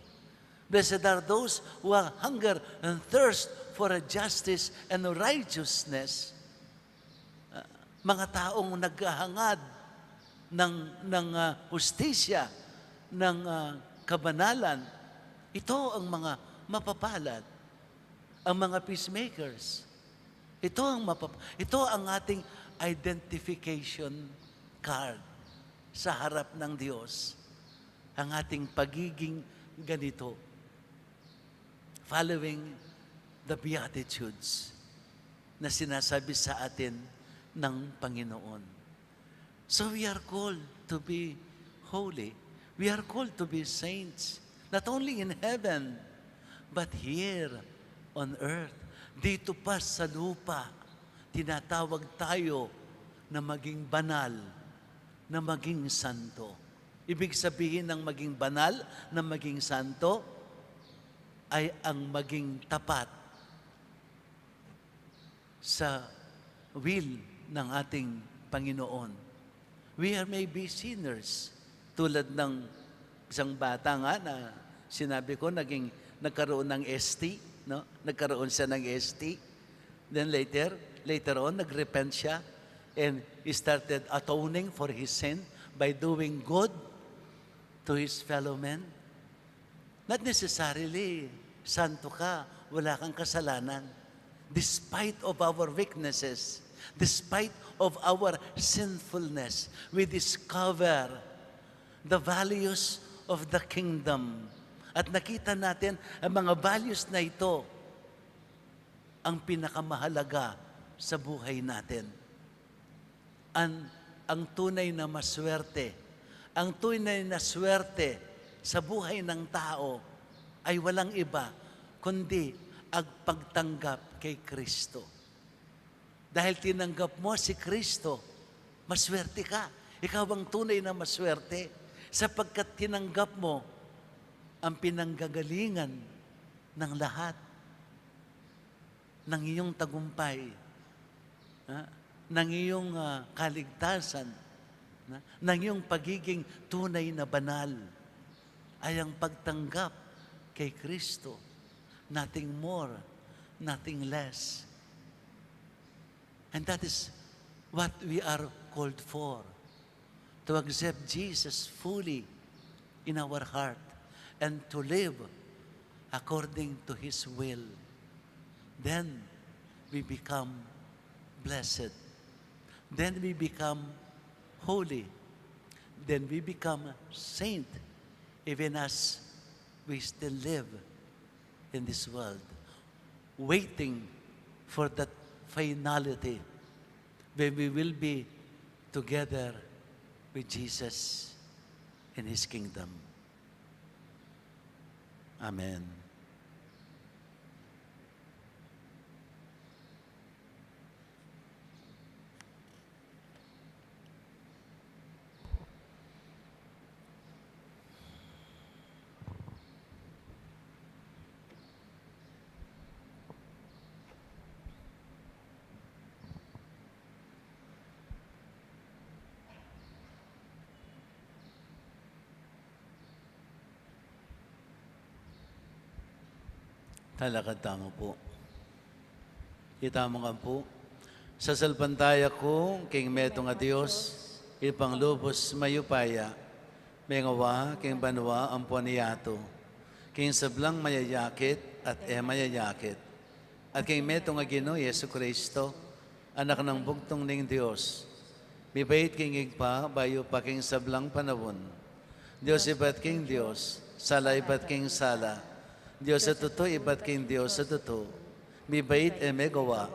Blessed are those who are hunger and thirst for a justice and righteousness. Ah, mga taong naghahangad ng, ng, ah, hustisya, ng, ah, kabanalan, ito ang mga mapapalad, ang mga peacemakers. Ito ang mapap-, ito ang ating identification card sa harap ng Diyos, ang ating pagiging ganito. Following the Beatitudes na sinasabi sa atin ng Panginoon. So we are called to be holy. We are called to be saints, not only in heaven, but here on earth. Dito pa sa lupa, tinatawag tayo na maging banal, na maging santo. Ibig sabihin ng maging banal, na maging santo, ay ang maging tapat sa will ng ating Panginoon. We are maybe sinners, tulad ng isang bata nga na sinabi ko, naging, nagkaroon ng S T, no? Nagkaroon siya ng S T. Then later, later on, nagrepent siya and he started atoning for his sin by doing good to his fellow men. Not necessarily santo ka, wala kang kasalanan. Despite of our weaknesses, despite of our sinfulness, we discover the values of the kingdom. At nakita natin ang mga values na ito ang pinakamahalaga sa buhay natin. Ang, ang tunay na maswerte, ang tunay na swerte sa buhay ng tao ay walang iba kundi ang pagtanggap kay Kristo. Dahil tinanggap mo si Kristo, maswerte ka. Ikaw ang tunay na maswerte sapagkat tinanggap mo ang pinanggagalingan ng lahat ng iyong tagumpay, ha, ng iyong, ah, kaligtasan, na, ng iyong pagiging tunay na banal, ay ang pagtanggap kay Kristo. Nothing more, nothing less. And that is what we are called for, to accept Jesus fully in our heart and to live according to His will. Then we become blessed. Then we become holy. Then we become saint, even as we still live in this world, waiting for that finality when we will be together with Jesus in His kingdom. Amen. Talakad tamu pu. Itamu ngan pu. Sasalpantaya ku king metung a Dios, Ibpang lubus mayupaya, mengawa king banua ampon yatu, king sablang mayayakit, at e mayayakit. At king metung a Ginu Jesucristo, Anak nang bugtung ning Dios, mibait king Ibpa bayu pa king sablang panaun. Dios ibat king Dios, sala ibat king sala, Dios a tutu ibat king Dios a tutu, mibait e megawa,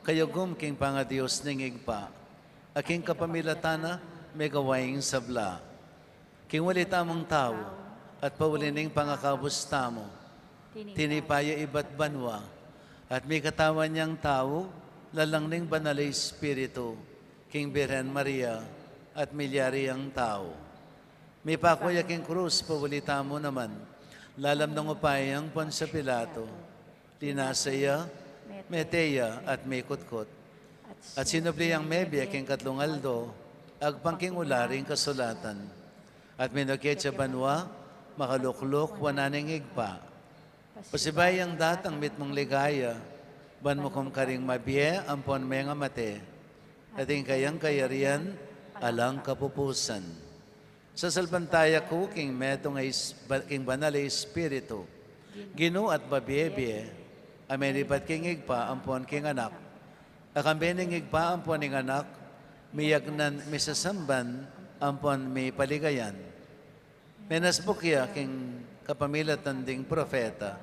kayagum king panga-Dios ning Ibpa, a king kapamilatan na megawa ing sabla. King uli tamung tau, at pauli ning pangakabus tamu, tinipa ya ibat banua, at mikatawan yang tau, lalang ning Banal a Espiritu, king Birhen Maria, at milyari yang tau. Mipaku ya king krus, pauli tamu naman, lalam ning upaya nang Poncio Pilato, linasa ya, mete ya, at mikutkut. At sinubli yang mebie king katlung aldo, agpang king ula ring kasulatan. At minukit ya banua, makalukluk wanan ning Ibpa. Pasibayu yang datang mitmung ligaya, ban mukum karing mabie ampon mengamate. At ing kayang kayarian, alang kapupusan. Sasalpantaya ku king metung a is-, ba-, king Banal a Espiritu, Ginu at mabie-bie, a menibat king Ibpa ampon king Anak, a kambe ning Ibpa ampon ning Anak, miyagnan, misasamban, ampon mipaligayan. Menasbuk ya king kapamilatan ding propeta.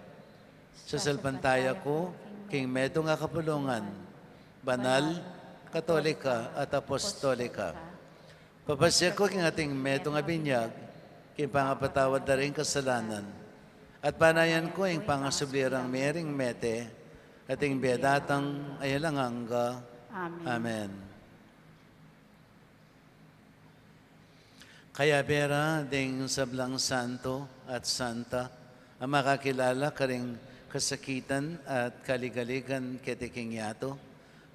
Sasalpantaya ku king metung a kapulungan, banal, katolika, at apostolika. Papasya ku king ating metung a binyag, king pangapatawad da ring kasalanan. At panayan ku ing pangasubli rang mie ring mete, at ing bie datang a alang angga. Amen. Amen. Kayabe ra ding sablang santo at santa a makakilala karing kasakitan at kaligaligan keti king yatu,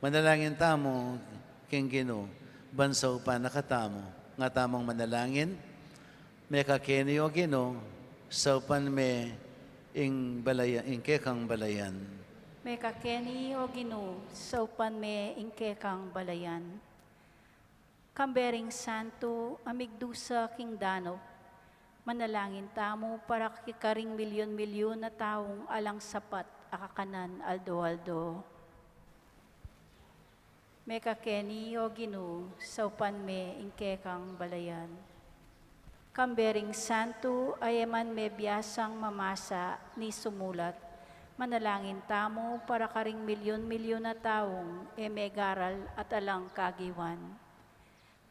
manalangin tamu king Ginu, ban saupan na katamu. Nga tamung manalangin, mekakeni, O Ginu, saupan me ing balaya-, ing kekang balayan. Mekakeni, O Ginu, saupan me ing kekang balayan. Kambe ring santo a migdusa king danup, manalangin tamu para ki-, karing milyun-milyun a taung alang sapat a kakanan aldo-aldo. Mekakeni, O Ginu, saupan me ing kekang balayan. Kambe ring santo a e man mebiasang mamasa ni sumulat, manalangin tamu para karing milyun-milyun a taung e megaral at alang kagiwan.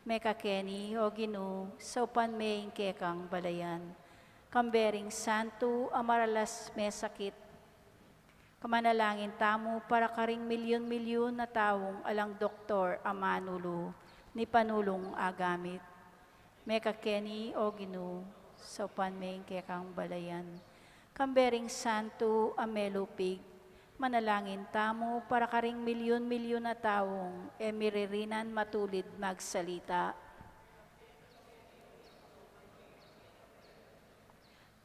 Mekakeni, O Ginu, saupan me ing kekang balayan. Kambe ring santo a maralas mesakit, manalangin tamu para karing milyun-milyun a taung alang doktor a manulu ni panulung agamit. Mekakeni, O Ginu, saupan me ing kekang balayan. Kambe ring santo a melupig, manalangin tamu para karing milyun-milyun a taung e miririnan matulid magsalita.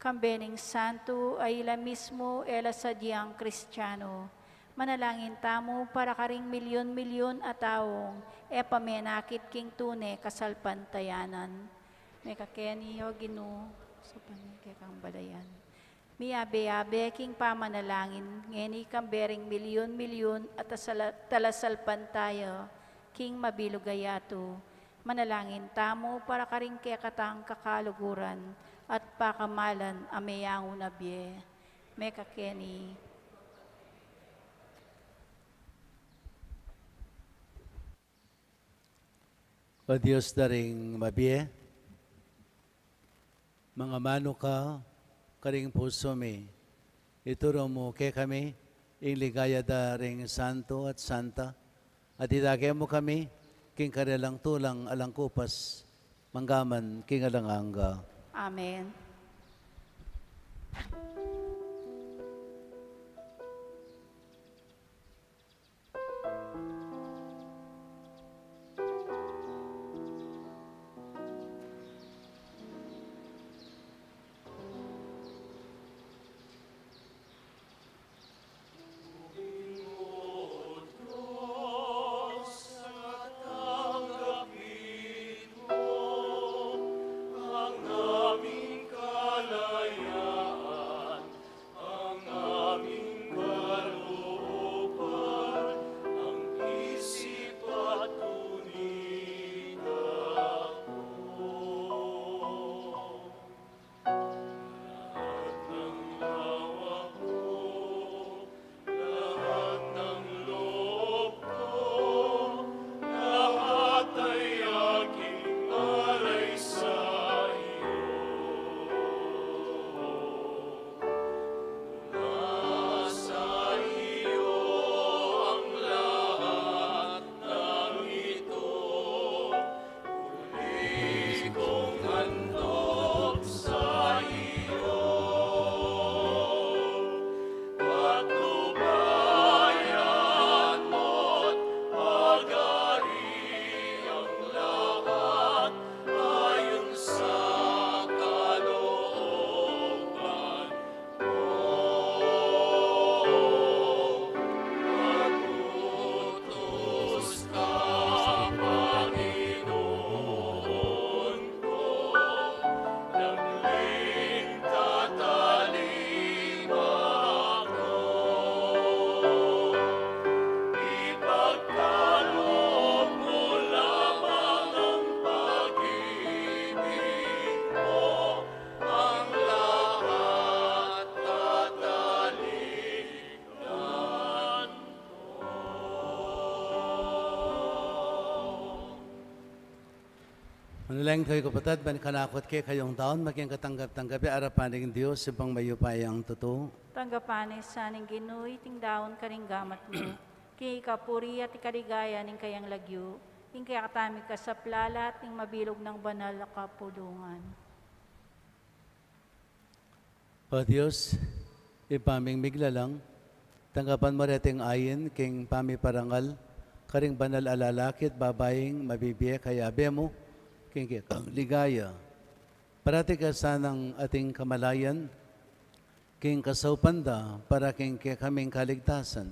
Kambe ning santo a ila mismu e la sadyang Kristiano, manalangin tamu para karing milyun-milyun a taung e pamenakit king tune kasalpantayanan. Mekakeni, O Ginu, saupan me ing kekang balayan. Miyabe-yabe king pamanalangin ngeni kambe ring milyun-milyun a tasala-, talasalpantaya king mabilug a yatu, manalangin tamu para karing kekatang kakaluguran at pakamalan a meyangu na bie. Mekakeni. O Dios da ring mabie, mangamanu ka karing pusu mi, ituru mu kekami ing ligaya da ring santo at santa, at idake mu kami king karelang tulang alang kupas, manggaman king alang angga. Amen. Manalangin kayu, kapatad, ban kanaku at kekayu daun maging katanggap-tanggap ya arapan ning Dios, Ibpang mayupayang tutu. Tanggapan na sa ning Ginu iting daun karing gamat mu, king ikapuri at ikaligaya ning kayang lagyu, ing kekatami kasaplalan at ning mabilug nang banal a kapulungan. O Dios, Ibpa ming miglalang, tanggapan mu reting ain king pamiparangal karing banal a lalaki at babaing mabibie kayabe mu king kekang ligaya. Parati ka sanang ating kamalayan king kasaupan da para king kekaming kaligtasan.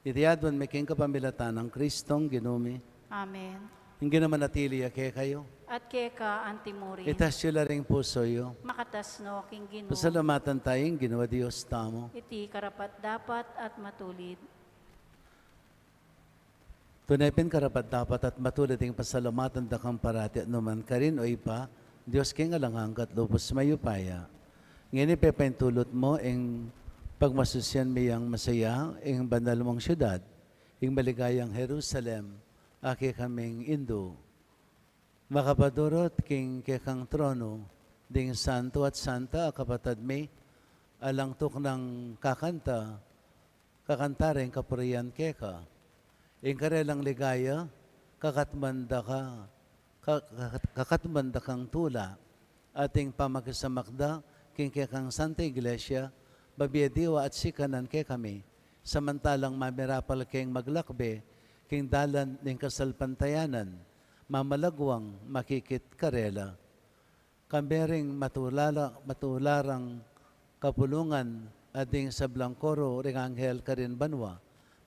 Iti aduan mi king kapamilatan nang Kristong Ginu mi. Amen. Ing Ginu manatili ya kekayu. At keka antimurin. Itas yu la ring pusu yu. Makatas no king Ginu. Pasalamatan taya ing Ginu a Dios tamu. Iti karapat-dapat at matulid. Tune pin karapat-dapat at matulid ing pasalamatan da kang parati at nukarin man, O Ibpa, Dios king alang angga at lubus mayupaya. Ngeni pepaintulut mu ing pagmasusian mi yang masaya ing banal mung siudad, ing maligayang Jerusalem, a kekaming indu. Makapadurut king kekang tronu ding santu at santa a kapatad mi, alang tuknang kakanta, kakanta ring kapurian keka. Ing karelang ligaya, kakatman da ka, ka-, ka-, kakatman da kang tula, at ing pamakisamak da king kekang Santa Iglesia, babie diwa at sikanan kekami, samantalang mamirapal keng maglakbe king dalan ning kasalpantayanan, mamalagwang makikit karela. Kambe ring matula la, matula rang kapulungan at ding sablang koro ring anghel karin banua,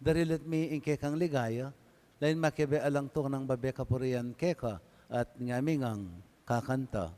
darilit mi ing kekang ligaya, lain makibe alang tuknang babie kapurian keka at ngami ngang kakanta.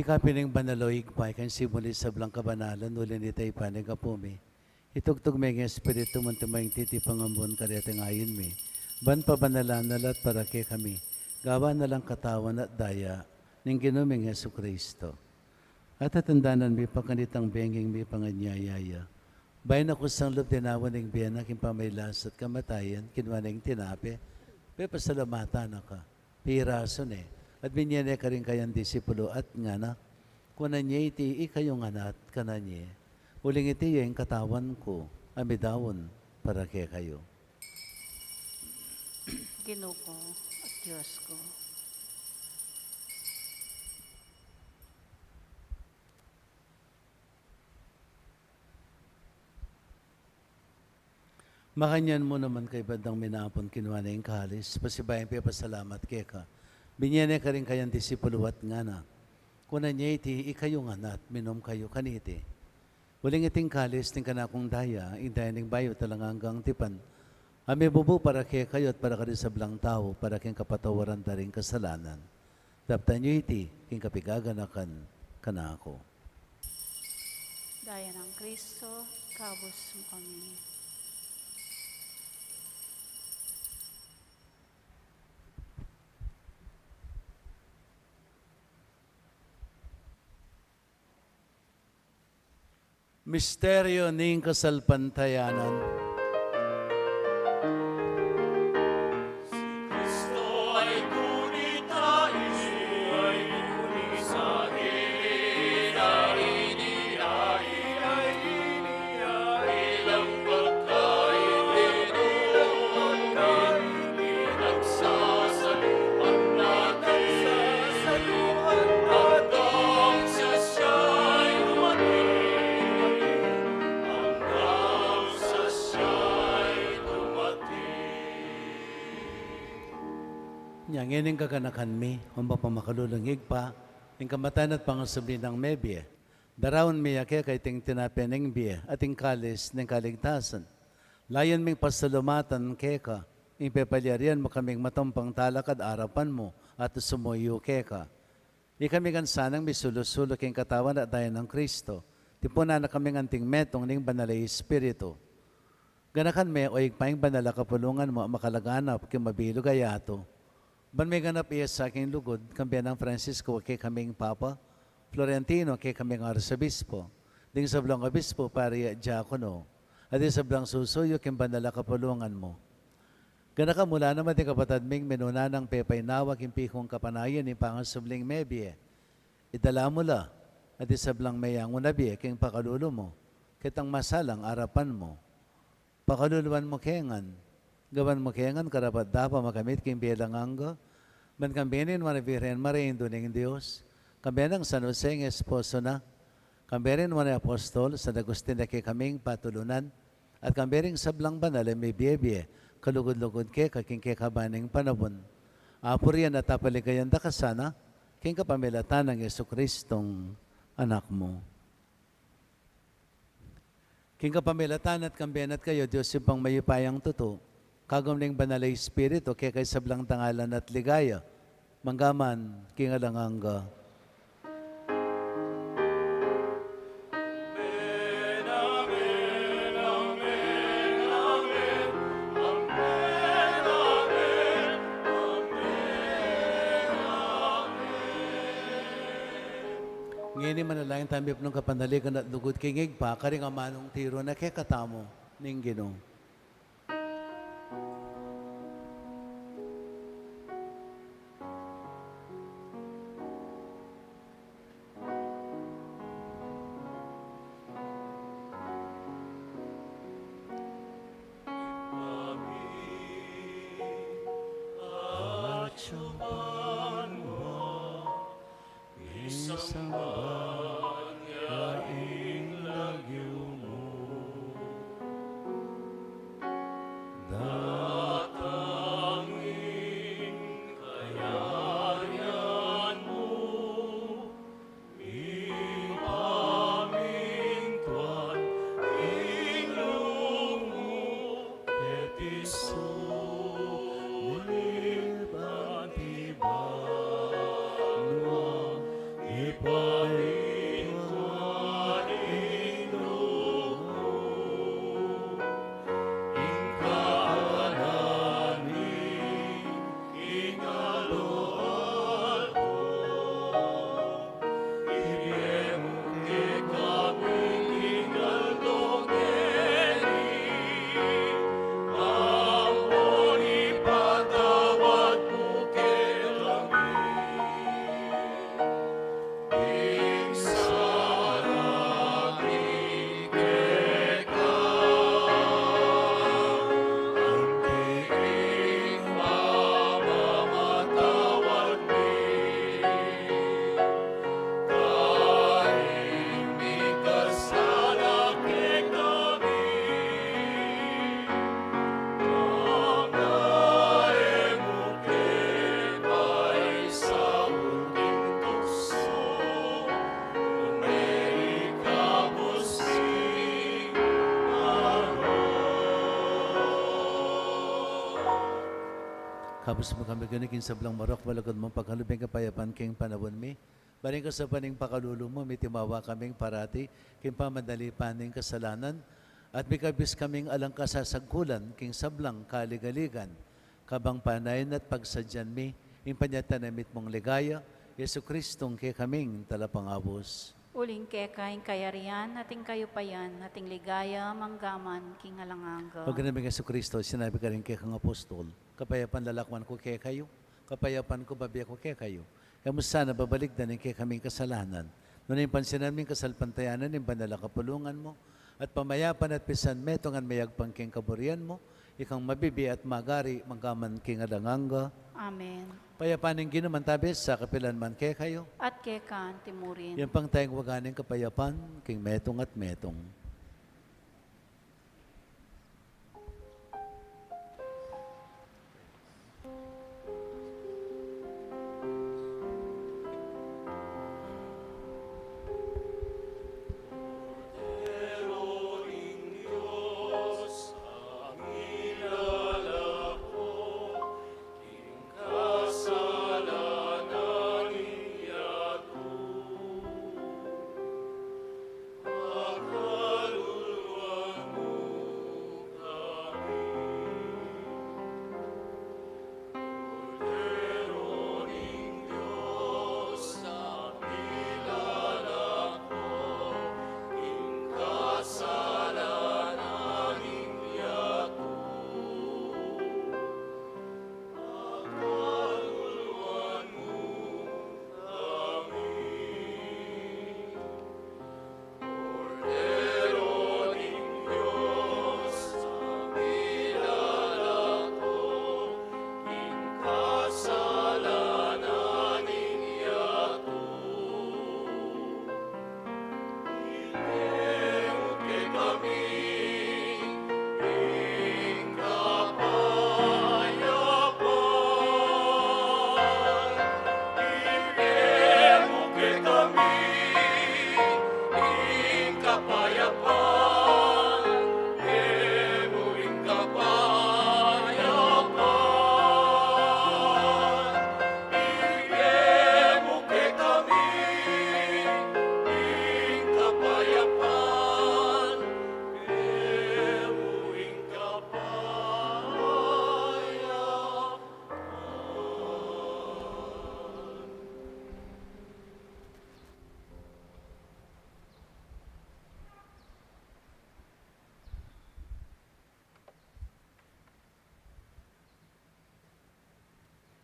Ika pin ing banal, O Ibpa, ika ing simbul ning sablang kabanalan, uli na nita, Ibpa, ning Apu mi. Itubud me ing Espiritu mu, antimo ing titipangan mu kareting ain mi, ban pabanalan na la at para kekami gawan na lang katawan at daya ning Ginu ming Jesucristo. At tatandanan mi pa kanitang bengi ing mipanganyaya ya, bayu na kusang lub dinaun ing bie na king pamagkasakit at kamatayan, kinua ne ing tinape, pepasalamatan na ka, pirasu ne, at binie ne karing kayang disipulu at ngana: Kunan ye iti ikayu ngan at kanan ye, uling iti ya ing katawan ku, a midaun para kekayu. Ginu ku at Dios ku. Makanyan mu naman, kaybat dang minapun, kinua ne ing kalis, pasibayu yang pepasalamat keka, binie ne karing kayang disipulu at ngana: Kunan ye iti ikayu ngan at minum kayu kaniti, uling iti ing kalis ning kanakung daya, ing daya ning bayu at alang anggang tipan, a mibubu para kekayu at para karing sablang tau, para king kapatawaran da ring kasalanan. Daptan yu iti king kapigaganakan kanaku. Daya nang Kristo, ikabus mu kami. Misteryo ning kasalpantayanan. Ngeni ing kaganakan mi, o mapamakalulung Ibpa, ing kamatayan at pangasubli nang mebie, daraun mi ya keka iting tinape ning bie at ing kalis ning kaligtasan. Layun ming pasalamatan keka ing pepalyarian mu kaming matampang talakad arapan mu at sumuyu keka. Ikami ngan sanang misulu-sulu king katawan at daya nang Kristo, tipunan na kaming anting metung ning Banal a Espiritu. Ganakan me, o Ibpa, ing banal a kapulungan mu a makalaganap king mabilug a yatu. Ban meganap ya sa king lugud, kambe nang Francisco a kekaming Papa, Florentino a kekaming Arsobispo, ding sablang obispo, pari at diakono, at ding sablang susuyu king banal a kapulungan mu. Ganakan mu la naman ding kapatad ming minuna nang pepainawa king pikung kapanayan ning pangasubling mebie. Idala mu la, at ding sablang meyangu na bie king pakalulu mu, ketang masalang arapan mu. Pakaluluan mu ke ngan, gawan mu ke ngan karapat-dapat makamit king bie alang angga, ban kambe ning nuan a Virgen Maria, Indu ning Dios, kambe nang San Jose ing esposo na, kambe ring nuan a apostol, San Agustin a kekaming patulunan, at kambe ring sablang banal a mibie-bie kalugud-lugud keka king kekaban ning panaun. Apurian at apaligayan da ka sana, king kapamilatan nang Jesucristong Anak mu. King kapamilatan na at kambe na at kayu, Dios Ibpang mayupayang tutu, kagum ning Banal a Espiritu, keka ing sablang dangalan at ligaya, mangga man king alang angga. Ngeni manalangin tamu king kapanaligan at lugud king Ibpa, karing amanung tiru na kekatamu ning Ginu. Misamban ya ing lagyu mu. Datang ing kayarian mu. Mipamintuan ing lub mu. Petisu, lilip anti banua, ipamintuan ing lub mu, ing kakanan mi king aldo-aldo. Ibie mu kekami king aldo ngeni, ampon ipatawad mu kekami ing sala mi keka, anti ing pamamatawad mi karing mikasala kekami. Manga e mu ke paisaul king tuksu, nune ikabus ing marok. Ikabus mu kami, Ginu, king sablang marok, malugud mung pagkalub ing kapayapan king panaun mi. Ban king kasaupan ning pakalulu mu, mitimawa kaming parati king pamanalipan ning kasalanan, at mikabus kaming alang kasasagkulan king sablang kaligaligan, kabang panayan at pagsadyan mi ing panyatang ning mitmung ligaya, Jesucristong kekaming Talapangabus. Uling keka ing kayarian, at ing kayupayan, at ing ligaya, mangga man king alang angga. Maganang Jesucristo, sinabi karing kekang apostol, kapayapan lalakwan ku kekayu, kapayapan ku babie ku kekayu. E mu sana babalikdan ing kekaming kasalanan, nune pansinan mu ing kasalpantayanan ning banal a kapulungan mu, at pamayapan at pisan metung ngan mayagpang king kaburian mu, ikang mabibie at magari mangga man king alang angga. Amen. Ing kapayapan ning Ginu mantabi sa kapilan man kekayu. At keka anti mu rin. Ing pangtayung waga ning kapayapan king metung at metung.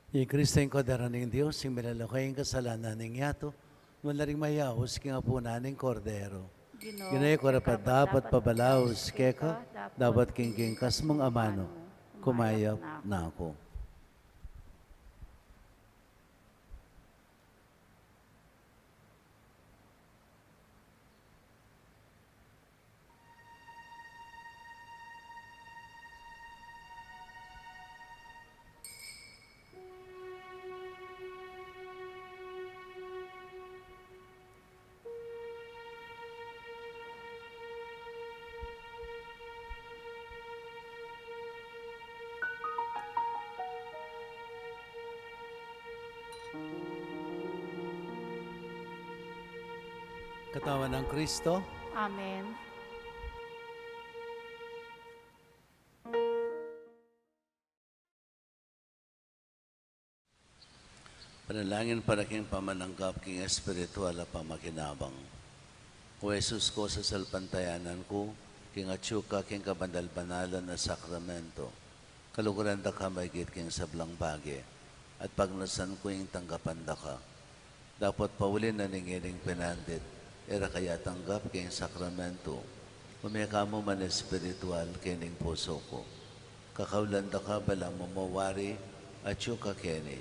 I Kristo ing Kordero ning Dios, ing milalako ing kasalanan ning yatu, nuan la ring mayaus king apunan ning Kordero. Ginu, e ku karapat-dapat pabalaus keka, dapot king kingkas mung amanu, kumayap na ku. Katawan nang Kristo. Amen. Panalangin para king pamananggap king espiritual a pamakinabang. O Jesus ku, sasalpantayanan ku king atyu ka king kabanal-banalan a sakramento. Kaluguran da ka maigit king sablang bage, at pagnasan ku ing tanggapan da ka. Dapot pauli na ning ining pinandit, e ra ka ya tanggap king sakramento, ume ka mu man espiritual king pusu ku. Kakaulan da ka balamu mo wari atyu ka keni,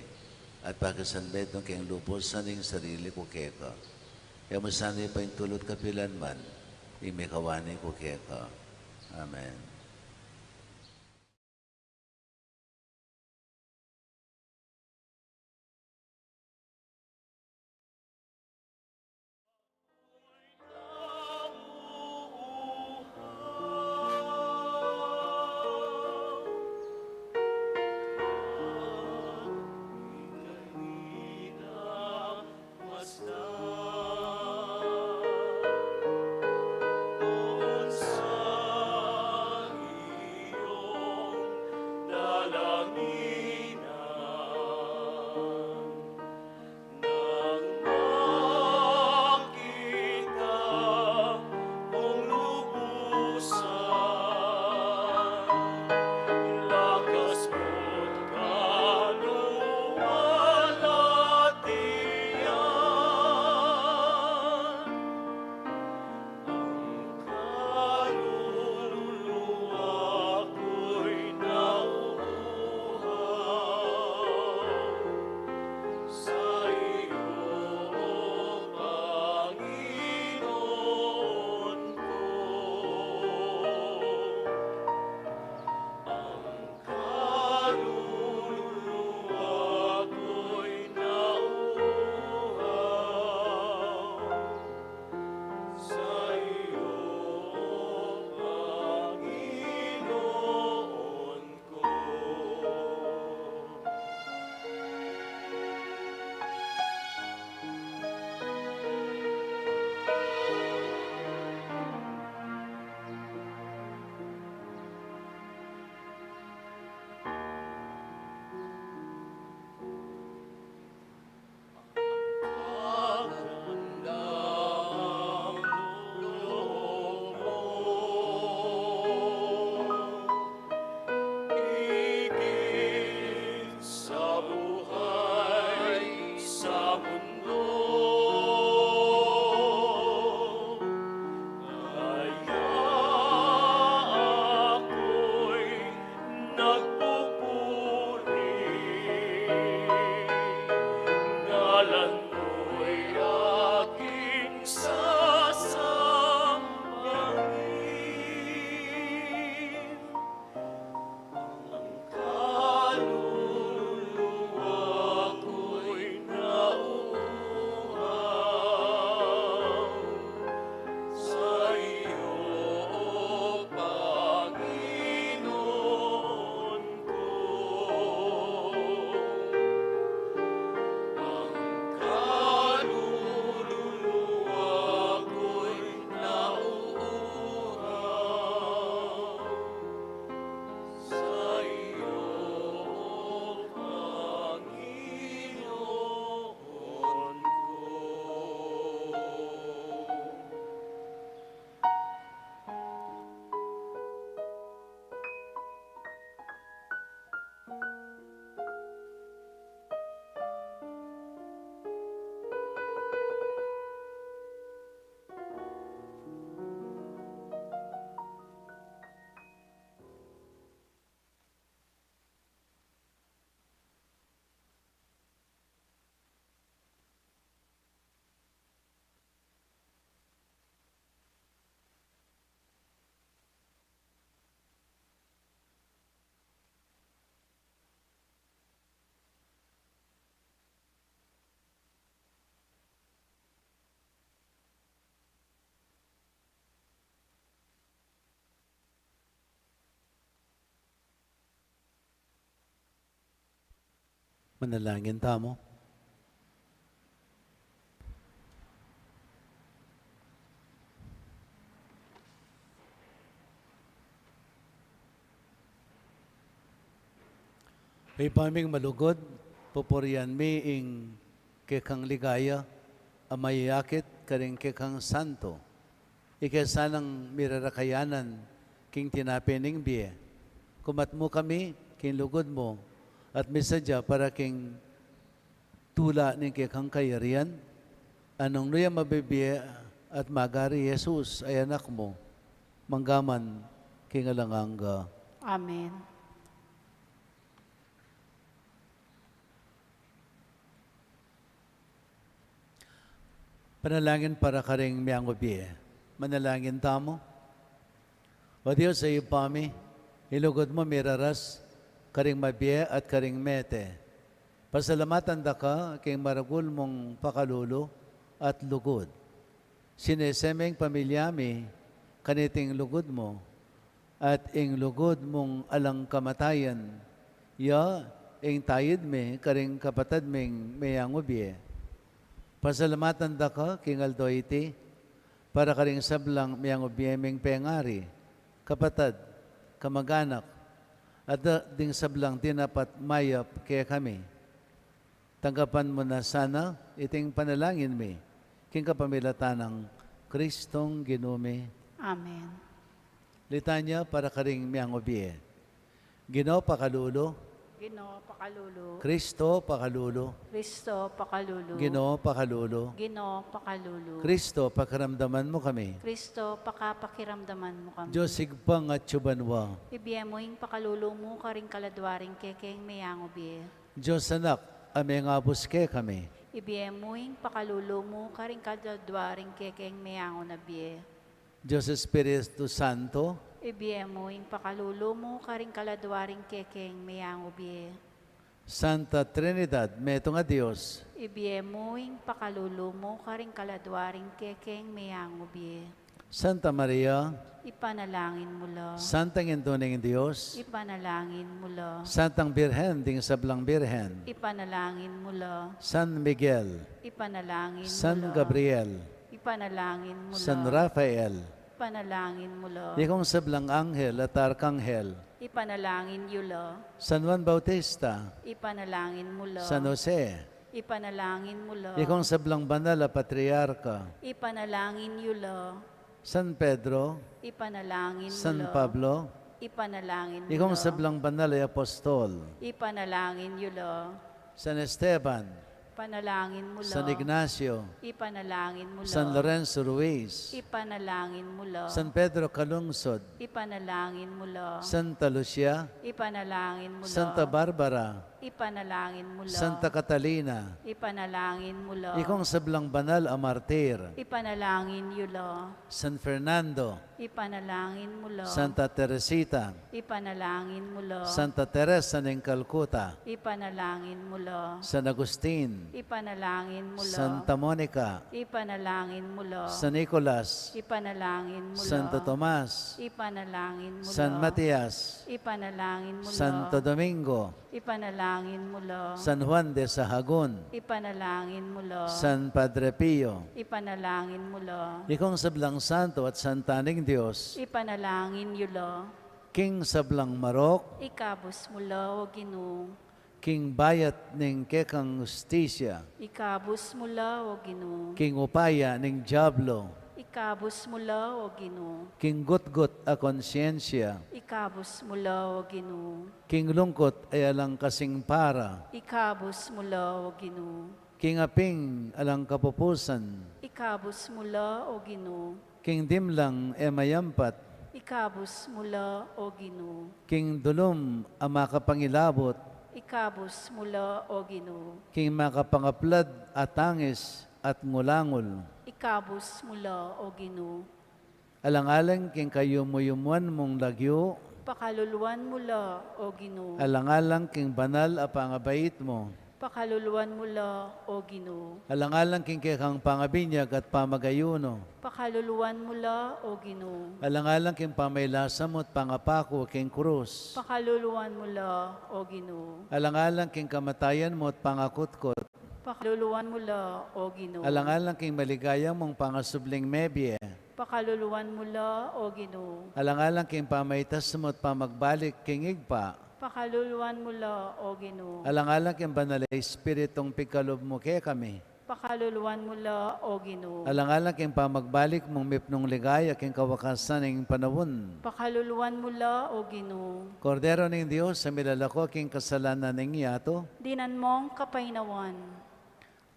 at pakisanmetung king lubus ing sarili ku keka. E mu sana paintulut kapilan man ing mikawani ku keka. Amen. Manalangin tamu. Ibpa ming malugud, pupurian mi ing kekang ligaya a mayakit karing kekang santo. Ika sanang mirarakayanan king tinape ning bie. Kumat mu kami king lugud mu at misadya para king tula ning kekang kayarian, a nung nu ya mabibie at magari Jesus a Anak mu, mangga man king alang angga. Amen. Panalangin para karing meangu bie. Manalangin tamu. O Dios a Ibpa mi, ing lugud mu miraras karing mabie at karing mete. Pasalamatan da ka king maragul mung pakalulu at lugud. Sinese me ing pamilya mi kaniting lugud mu, at ing lugud mung alang kamatayan, ya ing tayid mi karing kapatad ming meangu bie. Pasalamatan da ka king aldo iti, para karing sablang meangu bie ming pengari, kapatad, kamaganak, at da-, ding sablang dinapat mayap kekami. Tanggapan mu na sana iting panalangin mi, king kapamilatan nang Kristong Ginu mi. Amen. Litanya para karing meangu bie. Ginu pakalulu. Ginu pakalulu. Kristo pakalulu. Kristo pakalulu. Ginu pakalulu. Ginu pakalulu. Kristo, pakiramdaman mu kami. Kristo, pakapakiramdaman mu kami. Dios Ibpang atsu banua. Ibie mu ing pakalulu mu karing kaladua ring kekeng meangu bie. Dios Anak a mengabus kekami. Ibie mu ing pakalulu mu karing kaladua ring kekeng meangu na bie. Dios Espiritu Santo. Ibie mu ing pakalulu mu karing kaladua ring kekeng meangu bie. Santa Trinidad, metung a Dios. Ibie mu ing pakalulu mu karing kaladua ring kekeng meangu bie. Santa Maria. Ipanalangin mu la. Santang Indu ning Dios. Ipanalangin mu la. Santang Birhen ding sablang birhen. Ipanalangin mu la. San Miguel. Ipanalangin mu la. San Gabriel. Ipanalangin mu la. San Rafael. Ipanalangin mu la. Ikong sablang anghel at arkanghel. Ipanalangin yu la. San Juan Bautista. Ipanalangin mu la. San Jose. Ipanalangin mu la. Ikong sablang banal a patriarka. Ipanalangin yu la. San Pedro. Ipanalangin mu la. San Pablo. Ipanalangin mu la. Ikong sablang banal a apostol. Ipanalangin yu la. San Esteban. Ipanalangin mu la. San Ignacio. Ipanalangin mu la. San Lorenzo Ruiz. Ipanalangin mu la. San Pedro Calungsod. Ipanalangin mu la. Santa Lucia. Ipanalangin mu la. Santa Barbara. Ipanalangin mu la. Santa Catalina. Ipanalangin mu la. Ikong sablang banal a martir. Ipanalangin yu la. San Fernando. Ipanalangin mu la. Santa Teresita. Ipanalangin mu la. Santa Teresa ning Calcutta. Ipanalangin mu la. San Agustin. Ipanalangin mu la. Santa Monica. Ipanalangin mu la. San Nicolas. Ipanalangin mu la. Santo Tomas. Ipanalangin mu la. San Matias. Ipanalangin mu la. Santo Domingo. Ipanalangin mu la. San Juan de Sahagun. Ipanalangin mu la. San Padre Pio. Ipanalangin mu la. Ikong sablang santo at santa ning Dios. Ipanalangin yu la. King sablang marok. Ikabus mu la, O Ginu. King bayat ning kekang hustisya. Ikabus mu la, O Ginu. King upaya ning diablo. Ikabus mu la, O Ginu. King gutgut a konsyensya. Ikabus mu la, O Ginu. King lungkut a alang kasing para. Ikabus mu la, O Ginu. King aping alang kapupusan. Ikabus mu la, O Ginu. King dimlang e mayampat. Ikabus mu la, O Ginu. King dulum a makapangilabut. Ikabus mu la, O Ginu. King makapangaplad a tangis at ngulangul. Ikabus mu la, O Ginu. Alang-alang king kayumu-yumuan mung lagyu. Pakaluluan mu la, O Ginu. Alang-alang king banal a pangabait mu. Pakaluluan mu la, O Ginu. Alang-alang king kekang pangabinyag at pamagayuno. Pakaluluan mu la, O Ginu. Alang-alang king pamailasa mu at pangapaku king krus. Pakaluluan mu la, O Ginu. Alang-alang king kamatayan mu at pangakutkot. Pakaluluan mu la, O Ginu. Alang-alang king maligaya mung pangasubling mebie. Pakaluluan mu la, O Ginu. Alang-alang king pamaitas mu at pamagbalik king Ibpa. Pakaluluan mu la, O Ginu. Alang-alang king Banal a Espiritung pigkalub mu kekami. Pakaluluan mu la, O Ginu. Alang-alang king pamagbalik mung mipnung ligaya king kawakasan ning panaun. Pakaluluan mu la, O Ginu. Kordero ning Dios, a milalako king kasalanan ning yatu. Dinan mong kapaynawan.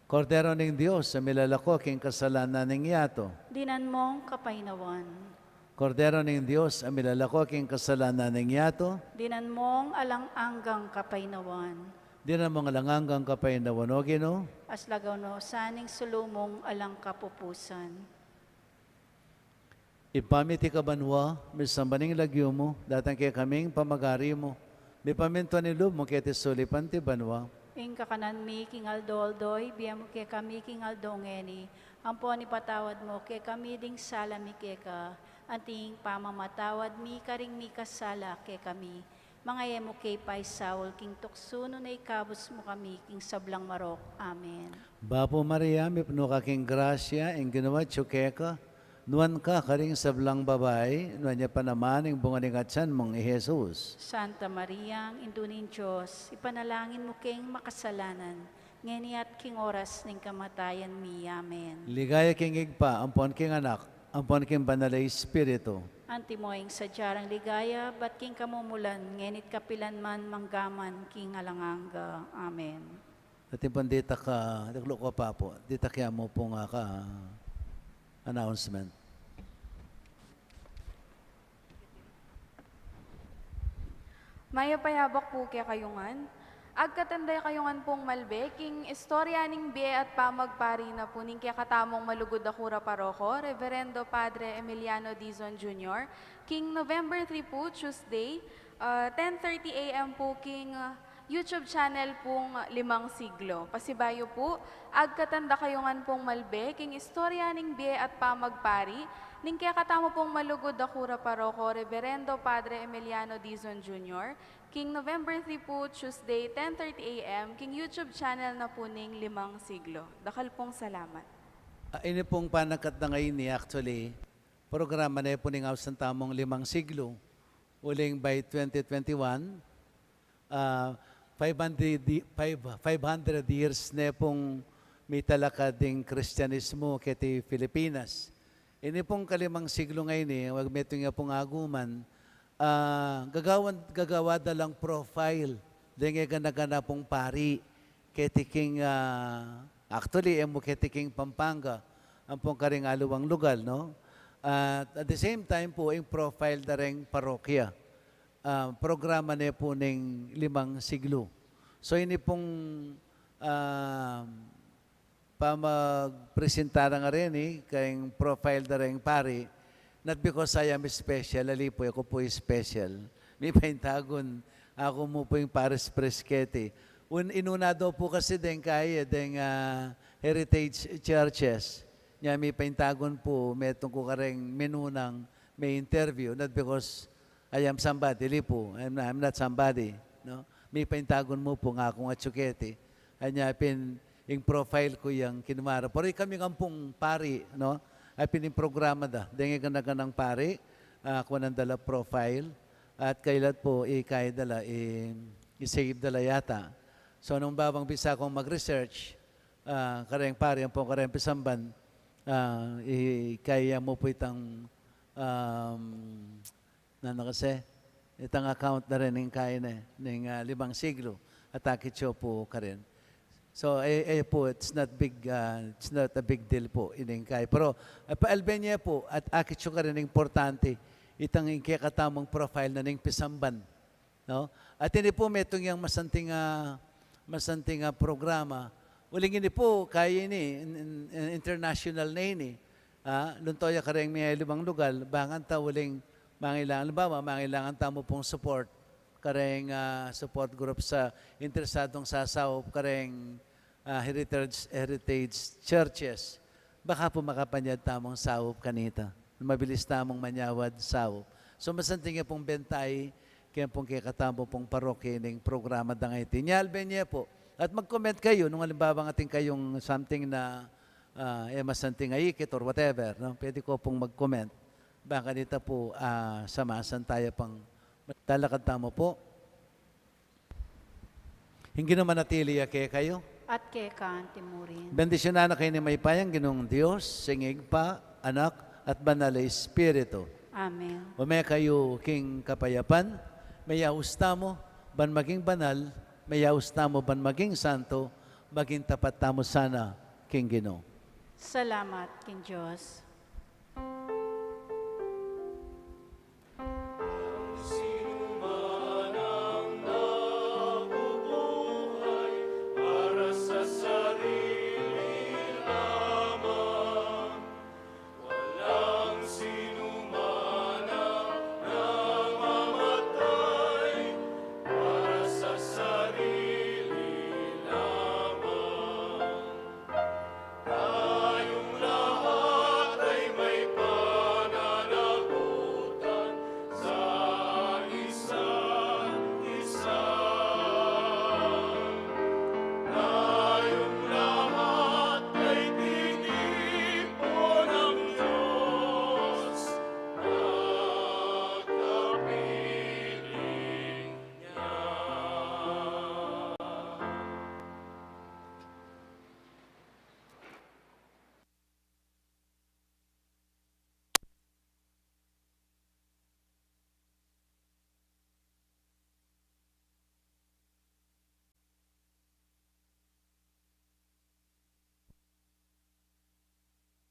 Kordero ning Dios, a milalako king kasalanan ning yatu. Dinan mong kapaynawan. Kordero ning Dios, a milalako king kasalanan ning yatu. Dinan mong alang anggang kapaynawan. Dinan mong alang anggang kapaynawan, O Ginu. Aslagan no sa ning sulu mung alang kapupusan. Ibpa mi, atiu ka banua, misamban ing lagyu mu, datang kekami ing pamagari mu, mipamintuan ing lub mu keti sulip anti banua. Ing kakanan mi king aldo-aldo, ibie mu kekami king aldo ngeni, ampon ipatawad mu kekami ding sala mi keka, anti ing pamamatawad mi karing mikasala kekami. Manga e mu ke paisaul king tuksu, nune ikabus mu kami king sablang marok. Amen. Bapu Maria, mipnu ka king grasya, ing Ginu atyu keka, nuan ka karing sablang babai, nuan ya pa naman ing bunga ning atian mung i Jesus. Santa Maria, Indu ning Dios, ipanalangin mu keng makasalanan, ngeni at king oras ning kamatayan mi. Amen. Ligaya king Ibpa, ampon king Anak, ampon king Banal a Espiritu. Antimo ing sadya rang ligaya, ibat king kamumulan, ngeni't kapilan man, manggaman king alang angga. Amen. Atin pung ditak, ah, ditak luko pa pu. Ditak ya mu pung, ah, ka, announcement. Mayap a yabak pu kekayu ngan. Agkatan da kayu ngan pung malbe king istorya ning bie at pamagpari na pu ning kekatamung malugud a kura paroko, Reverendo Padre Emiliano Dizon Junior, king November three pu, Tuesday, ah, ten thirty A M pu king, ah, YouTube channel pung Limang Siglo. Pasibayu pu, agkatan da kayu ngan pung malbe king istorya ning bie at pamagpari ning kekatamu pung malugud a kura paroko, Reverendo Padre Emiliano Dizon Junior, king November three pu, Tuesday, ten thirty A M, king YouTube channel na pu ning Limang Siglo. Dakal pung salamat. Ah, ini pung panagkat na ngeni, actually, programa ne pu ning ausan tamung Limang Siglo, uling by twenty twenty-one, ah, five hundred di-, five, five hundred years ne pung mitalakad ing Kristianismu keti Pilipinas. Ini pung kalimang siglo ngeni, wag metung ya pung aguman, ah, gagawan, gagawa da lang profile deng e gana-gana pung pari keti king, ah, actually, e mu keti king Pampanga, ampong karing aliwang lugal, no? At at the same time pu, ing profile da reng parokya, ah, programa ne pu ning Limang Siglo. So, ini pung, ah, pamagpresenta da ngeni, keng profile da reng pari, not because I am special, ali pu, e ku pu special. Mipaintagun, aku mu pu ing parish priest keti. Un-, inuna do pu kasi deng kaya, deng, ah, heritage churches. Nya mipaintagun pu, metung ku kareng minunang me-interview, not because I am somebody, ali pu. I'm not, I'm not somebody, no? Mipaintagun mu pu nga kung atyu keti. Anya pin ing profile ku yang kinwara. Pero ikami ngan pung pari, no? Ay pin ing programa da. Deng e gana-ganang pari, ah, kuanan da la profile. At kailat pu, ikaya da la, i-, i-save da la yata. So, nung babang bisa kung mag-research, ah, kareng pari, ampong kareng pisamban, ah, ikaya mu pu itang, um, nanu kasi, itang account na rin ning kaine, ning, ah, Limang Siglo, at akit yu pu karin. So, e, e pu, it's not big, ah, it's not a big deal pu, ining kai. Pero, ah, paalbe ne pu, at akit yu karin importante, itang ing kekatamung profile na ning pisamban. No? At ini pu metung yang masanting, ah, masanting, ah, programa. Uling ini pu, kaya ini, in-, in-, international na ini. Ah, lunto ya kareng mie libang lugal, bang anta uling mangilangan, halimbawa, mangilangan tamu pung support kareng, ah, support group sa interesadung sasaup kareng, ah, heritage, heritage churches. Baka pu makapanyad tamung saup kanita. Mabilis tamung manyawad saup. So, masanting ya pung bentay, keng pung kekatamu pung parokya ining programa dang iti. Nyalbe ne pu. At mag-comment kayu nung alimbawang atin kayung something na, ah, e masanting a ikit or whatever, no? Pwede ko pung mag-comment. Bang kanita pu, ah, samasan taya pang talakad tamu pu. Ing Ginu manatili ya kekayu. At keka anti murin. Bendisyunan na kayu ning mayupayang Ginung Dios, sing Ibpa, Anak, at Banal a Espiritu. Amen. Ume kayu king kapayapan, mayaus tamu ban maging banal, mayaus tamu ban maging santo, maging tapat tamu sana king Ginu. Salamat king Dios.